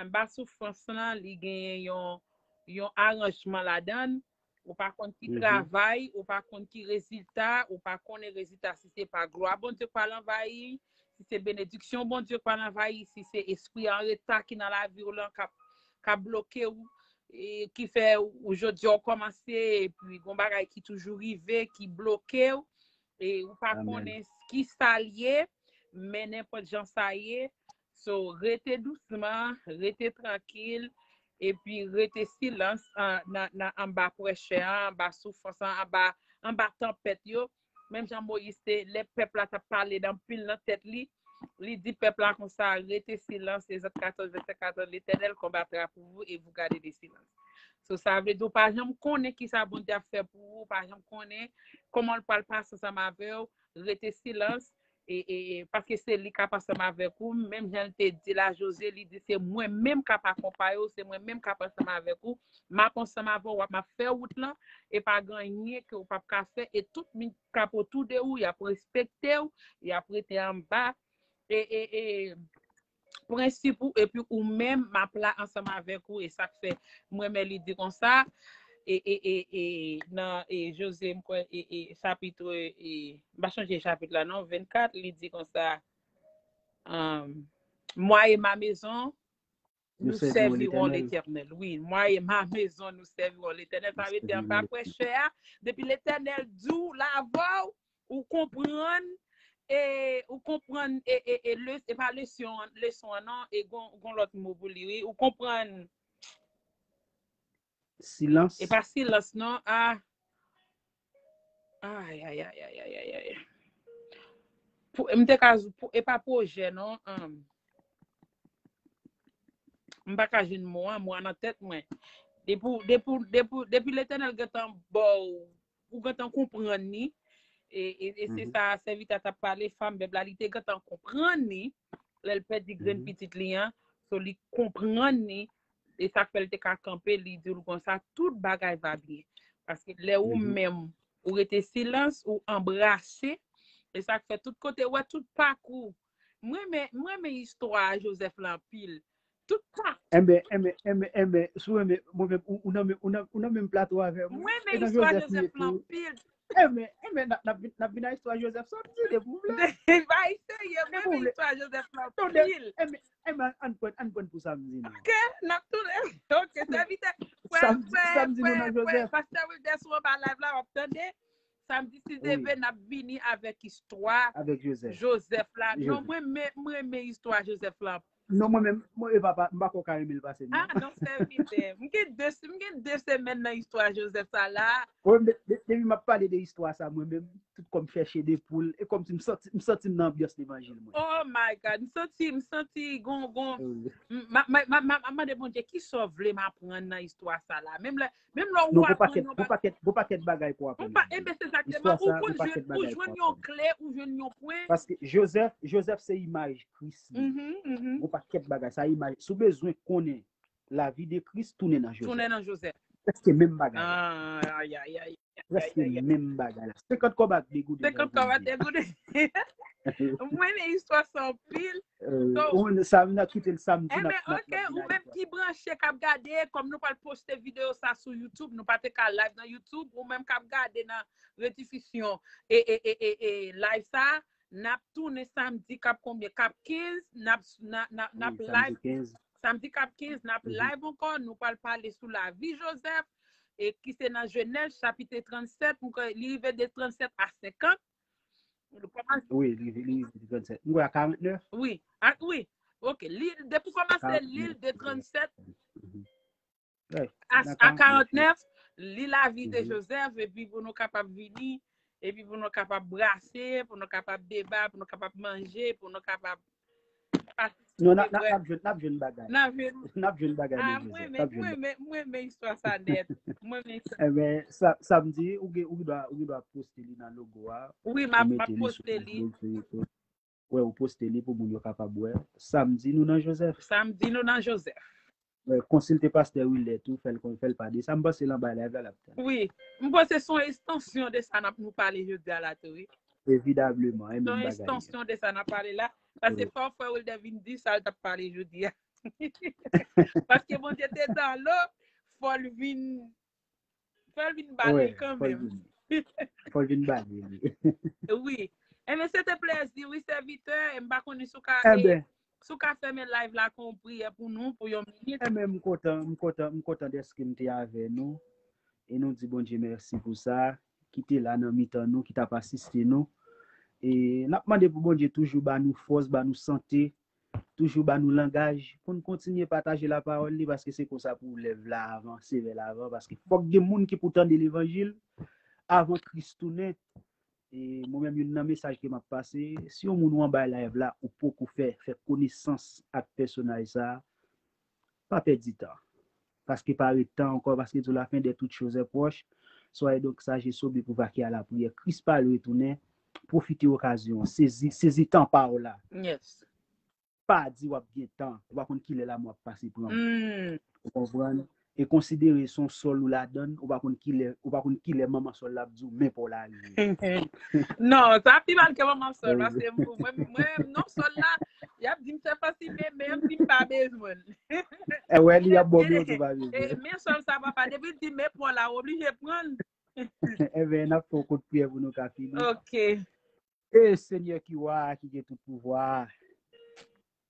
Anba soufrans lan, li gen yon, yon aranjman ladan l. Ou pa konn ki travay, ou pa konn ki rezilta, ou pa konnen rezilta si se pa glwa Bondye k pral anvayi, si se benediksyon Bondye k pral anvayi, si se espri anreta ki nan lavi w lan k ap, k ap bloke w, e ki fè ou jodi a w kòmanse, epi gon bagay ki toujou rive, ki bloke w, e ou pa konnen ki sa l ye, men nenpòt jan sa ye, so rete dousman, rete trankil, epi rete silans an, nan, nan anba prèchè an, anba soufrans an, anba, anba tanpèt yo. Menm jan Moyiz te, lè pèp la t ap pale anpil nan tèt li, li di pèp la konsa, rete silans, Egzòd katòz, vèsè katòz, L'Éternel combattra pour vous et vous gardez le silence. So, sa vle di, ou pa janm konnen ki sa Bondye ap fè pou ou, ou pa janm konnen kòman l pral pase ansanm avè w, rete silans, e, e, e, paske se li k ap ansanm avèk ou, menm jan l te di la, Jozye, li di, se mwen menm k ap akonpaye w, se mwen menm k ap ansanm avèk ou, m ap ansanm avè w, m ap fè wout lan, e pa gen anyen ke w p ap ka fè, e tout moun k ap otou de ou, y ap respekte w, y ap rete anba, e, e, e, prensip ou, epi ou menm, m ap la ansanm avèk ou, e sa k fè, m renmen li di konsa, e, e, e, e, nan, e, Jozye, m kwè, e, e, chapit, e, m pa chonje chapit la, non, vennkat, li di konsa, um, moi et ma maison, nous servirons l'Éternel. Wi, moi et ma maison, nous servirons l'Éternel. Sa vle di, anba prèchè a, depi Letènèl di w, l avè w, ou konprann, e, ou konprann, e, e, e, le, e pa lesyon, leson an, non, e gon, gon lòt mo pou li, wi. Ou konprann. Silans. E pa silans, non. Ah. Ay, ay, ay, ay, ay, ay, ay. Pou, m te ka, pou, e pa pwojè, non. Um, m pa ka jwenn mo an, mo an nan tèt mwen. Depi, depi, depi, depi Letènèl gentan ba w, ou gentan konprann li. E, e, e se sa sèvitè a t ap pale, fanm vèb la, li te gentan konprann li, lè l pèdi grenn pitit li an. So, li konprann li, e sa k fè l te ka kanpe, li di l konsa, tout bagay va byen. Paske lè ou menm, ou rete silans, ou anbrase, e sa k fè tout kote, ou wè tout pakou. Mwen renmen, mwen renmen istwa a Jozèf la anpil. Tout pakou. Enben, enben, enben, enben, si w renmen, mwen menm, ou, ou nan menm, ou nan, ou nan menm plato avè m, wi. Mwen renmen istwa Jozèf la anpil. Enben, enben, n ap, n ap vin, n ap vin a istwa Jozèf samdi, depi w vle. Bay serye, mwen renmen istwa Jozèf la anpil. Enben, enben, ann pran, ann pran pou samdi, non. Ok, n ap tounen. Ok, sèvitè, frè, frè, frè, pastè Wilder sou anba live la, w ap tande. Samdi si Dye vle, n ap vini avèk istwa Jozèf la. Non, mwen, mwen, mwen renmen istwa Jozèf la. Non, mwen menm, mwen, e papa, m pa kwè w ka renmen l pase m, non. Ah, non, sèvitè. M gen de, m gen de semèn nan istwa Jozèf sa la. Wi, de-, de-, depi m ap pale de istwa sa, mwen menm, tout kò m chèche de poul, e kòmsi m santi, m santi m nan anbyans levanjil, mwen. Oh my God, m santi, m santi gon, gon, m, ma, ma, ma, ma, ma mande Bondye, kisa w vle m aprann nan istwa sa la? Menm lè, menm lè ou aprann yon bagay. Gon pakèt, gon pakèt bagay pou aprann. Enben, se egzakteman. Ou jwenn, ou jwenn yon kle, ou jwenn yon pwen. Paske Jozèf, Jozèf se imaj Kris li. Gon pakèt bagay, sa imaj. Si w bezwen konnen lavi de Kris, tounen nan Jozèf. Tounen nan Jozèf. Prèske menm bagay. Ah, ay, ay, ay. Prèske menm bagay la. Senkant kòb ak de gouden. Senkant kòb ak de gouden. Mwen renmen istwa sa anpil. Sa vin ap kite l samdi. Enben, ok, ou menm ki branche, k ap gade, kòm nou pral poste videyo sa sou YouTube, nou pa te ka live nan YouTube, ou menm k ap gade nan redifisyon e, e, e, e, e live sa, n ap tounen samdi k ap konbyen? K ap kenz, n ap, n ap, n ap, n ap live. Samdi k ap kenz, n ap live ankò, nou pral pale sou lavi Jozèf, e ki se nan Jenèz chapit trannsèt, m kwè li rive de trannsèt a senkant. Wi, li, li rive de trannsèt. M kwè a karantnèf. Wi, a, wi. Ok, li, depi w kòmanse li de trannsèt a, a karantnèf, li lavi de Jozèf, epi pou nou kapab vini, epi pou nou kapab brase, pou nou kapab deba, pou nou kapab manje, pou nou kapab Non, n ap, n ap, n ap jwenn, n ap jwenn bagay. N ap jwenn bagay nan Jozèf. Mwen renmen, mwen renmen istwa sa nèt. Mwen renmen istwa. Enben, sa, samdi, ou gen, ou gen dwa, ou gen dwa poste li nan logo a. Wi, m ap, m ap poste li. Wè, ou poste li pou moun yo kapab wè. Samdi, nou nan Jozèf. Samdi, nou nan Jozèf. Wè, konsilte pastè Wilder tou, fè l konn, fè l pa de sa. M panse l anba live la, l ap tann. Wi, m panse se yon estansyon de sa n ap nou pale jodi a la tou, wi. Evidableman, e Se menm yon bagay. Estansion. De sa n ap pale la. Paske fò frè Wilder vin di sa l t ap pale jodi a. Paske Bondye te dan lo, fò l vin fò l vin bale Wè, l kanmenm. Fò l vin bale li. Wi. Ebyen, se te plezi, wi, sèvitè. E m pa konnen si w ka, Ebyen. Si w ka fèmen live la kon priyè pou nou, pou yon minit. Ebyen, m kontan, m kontan, m kontan dèske m te avè nou. E nou di Bondye mèsi pou sa, ki te la nan mitan nou, ki t ap asiste nou. E n ap mande pou Bondye toujou ba nou fòs, ba nou sante, toujou ba nou langaj, pou n kontinye pataje lapawòl li, paske se konsa pou live la avanse vè lavan, paske fòk gen moun ki pou tande levanjil avan Kris tounen. E mwen menm, youn nan mesaj ke m ap pase, si yon moun ou anba live la, ou poko fè, fè konesans ak pèsonaj sa, pa pèdi tan. Paske pa ret tan ankò, paske di w la fin de tout choz è pwòch. Soyez donc sages et sobres pour vaquer à la prière. Kris pral retounen, pwofite okazyon, sezi, sezi tan pa w la. Yes. Pa di w ap gen tan, ou pa konn kilè lanmò ap pase pran w. Mm. Ou konprann? E konsidere se yon sòl ou ladan, ou pa konn kilè, ou pa konn kilè manman sòl la ap di w men pa w la rive. Non, sa pi mal ke manman sòl, paske mwen, mwen, non sòl la, y ap di m fè fasi men, men m di m pa bezwen l. E wè, li ap bon, men ou pa bezwen. Men sòl sa, papa, depi l di men pa w la, ou oblije pran l. Ebyen, n ap fè yon kout priyè pou nou ka fini. Ok. E Senyè ki wa, ki gen tout pouvwa,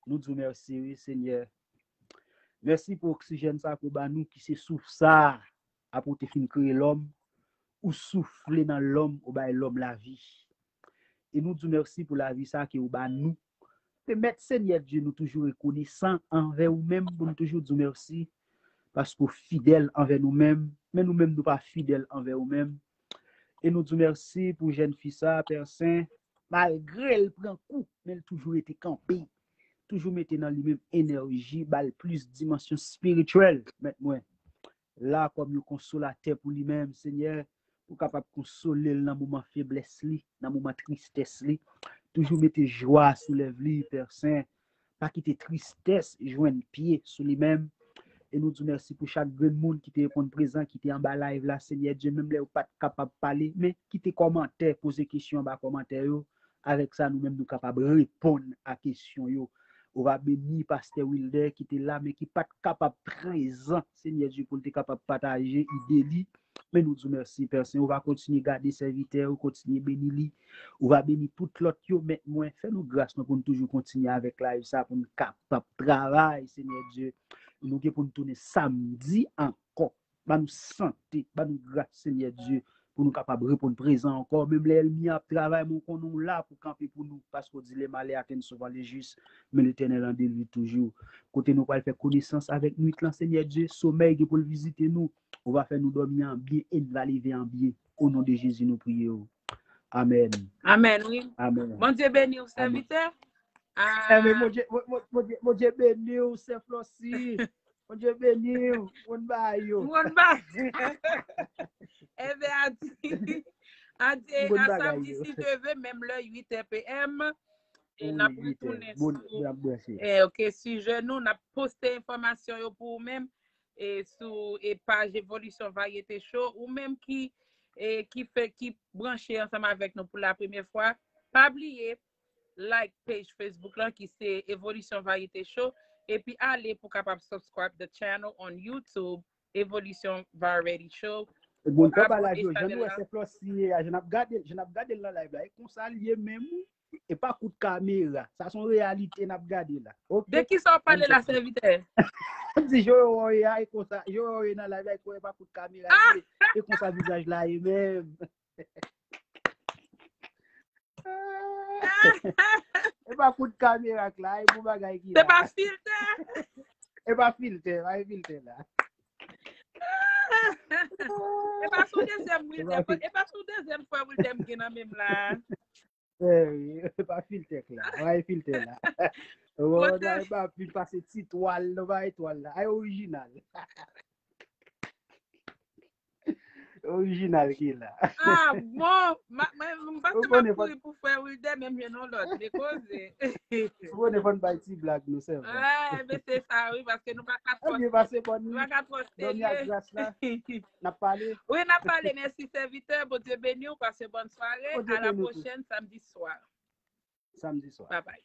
nou di w mèsi, wi, Senyè. Mèsi pou oksijèn sa ke w ba nou, ki se souf sa, apre w te fin kreye lòm, ou soufle nan lòm, ou bay lòm lavi. E nou di w mèsi pou lavi sa ke w ba nou. Mèt Senyè Dye, nou toujou rekonesan anvè ou menm, pou nou toujou di w mèsi, paske w fidèl anvè nou menm, men nou menm nou pa fidèl anvè ou menm. E nou di w mèsi pou jèn fi sa, Pè Sen, malgre l pran kou, men l toujou rete kanpe. Toujou mete nan li menm enèji, ba l plis dimansyon espirityèl, mèt mwen. La kòm yon konsolatè pou li menm, Senyè, pou w kapab konsole l nan moman feblès li, nan moman tristès li. Toujou mete jwa sou lèv li, Pè Sen. Pa kite tristès jwenn pye sou li menm. E nou di w mèsi pou chak grenn moun ki te reponn prezan, ki te anba live la, Senyè Dye, menm lè yo pa t kapab pale, men kite kòmantè, poze kesyon anba kòmantè yo. Avèk sa, nou menm nou kapab reponn a kesyon yo. Ou va beni pastè Wilder ki te la, men ki pa t kapab prezan, Senyè Dye, pou l te kapab pataje ide li. Men nou di w mèsi, Pè Sen, ou va kontinye gade sèvitè ou, kontinye beni li. Ou va beni tout lòt yo, mèt mwen. Fè nou gras nou pou n toujou kontinye avèk live sa, pou n kapab travay, Senyè Dye. Nou gen pou n tounen samdi ankò. Ba nou sante, ba nou gras, Senyè Dye, pou nou kapab reponn prezan ankò. Menm lè ènmi an ap travay, men w konnen w la pou kanpe pou nou, paske w di les malheurs atteignent souvent le juste, mais l'Éternel en délivre toujours. Kote nou pral fè konesans avèk nwit lan, Senyè Dye, somèy gen pou l vizite nou. Ou va fè nou dòmi an byen e n va leve an byen. O non de Jezi, nou priye w. Amèn. Amèn, wi. Amèn. Bondye beni w, Amèn. Sèvitè. Amèn. Bondye, Bon- Bon- Bondye, Bondye beni w, Sè Flossi. Bondye beni w. Moun ba yo. Moun ba. Ebyen, a di, a di, Moun a bagay samdi, yo. Si Dye ve, menm lè, uit è P M. E n ap Wi, uit è. Retounen Moun sou y ap branche. E, ok, sijè nou, n ap poste enfòmasyon yo pou ou menm e sou e paj Evolisyon Varyete Show, ou menm ki e ki fè ki branche ansanm avèk nou pou la premyè fwa, pa bliye like page Facebook lan ki se Evolisyon Varyete Show, epi ale pou kapab subscribe the channel on YouTube, Evolisyon Varyete Show. Moun pa Abone pale ak yo, jan chanèl nou wè la. Sè Flossi ye a, jan ap gade, jan ap gade l nan live la, e konsa l ye menm, wi. E pa kout kamera. Sa se yon reyalite n ap gade la. Ok? De ki sa w pale la, sèvitè? M di, jan yo wè w ye a, e konsa, jan yo wè w ye nan live la, e konsa, e pa kout kamera l ye, e konsa vizaj la ye menm. E pa kout kamera k la, e bon bagay ki Se la. Pa filtè. E pa filtè, pa gen filtè la. E pa sou dezyèm E Wilder, pa e pa sou dezyèm fwa Wilder m gen nan menm la. Eh, wi, e pa filtè k la, pa gen filtè la. Wè, Kote- nan e pa pli pase ti twal, nan pa etwal la. Ay orijinal. Orijinal ki la. Ah bon, mwen m panse m ap kouri pou frè Wilder, men m jwenn yon lòt, men koze. Ou konnen fò n bay ti blag nou sèlman. Ah, men se sa wi, paske nou pa ka twò Ebyen pase bòn nou pa ka twò dòmi ak serye. Gras la. N ap pale. Wi, n ap pale, mèsi sèvitè, Bondye beni w, pase bòn sware, Bondye a la beni w tou. Pwochèn samdi swa. Samdi swa. Bye bye.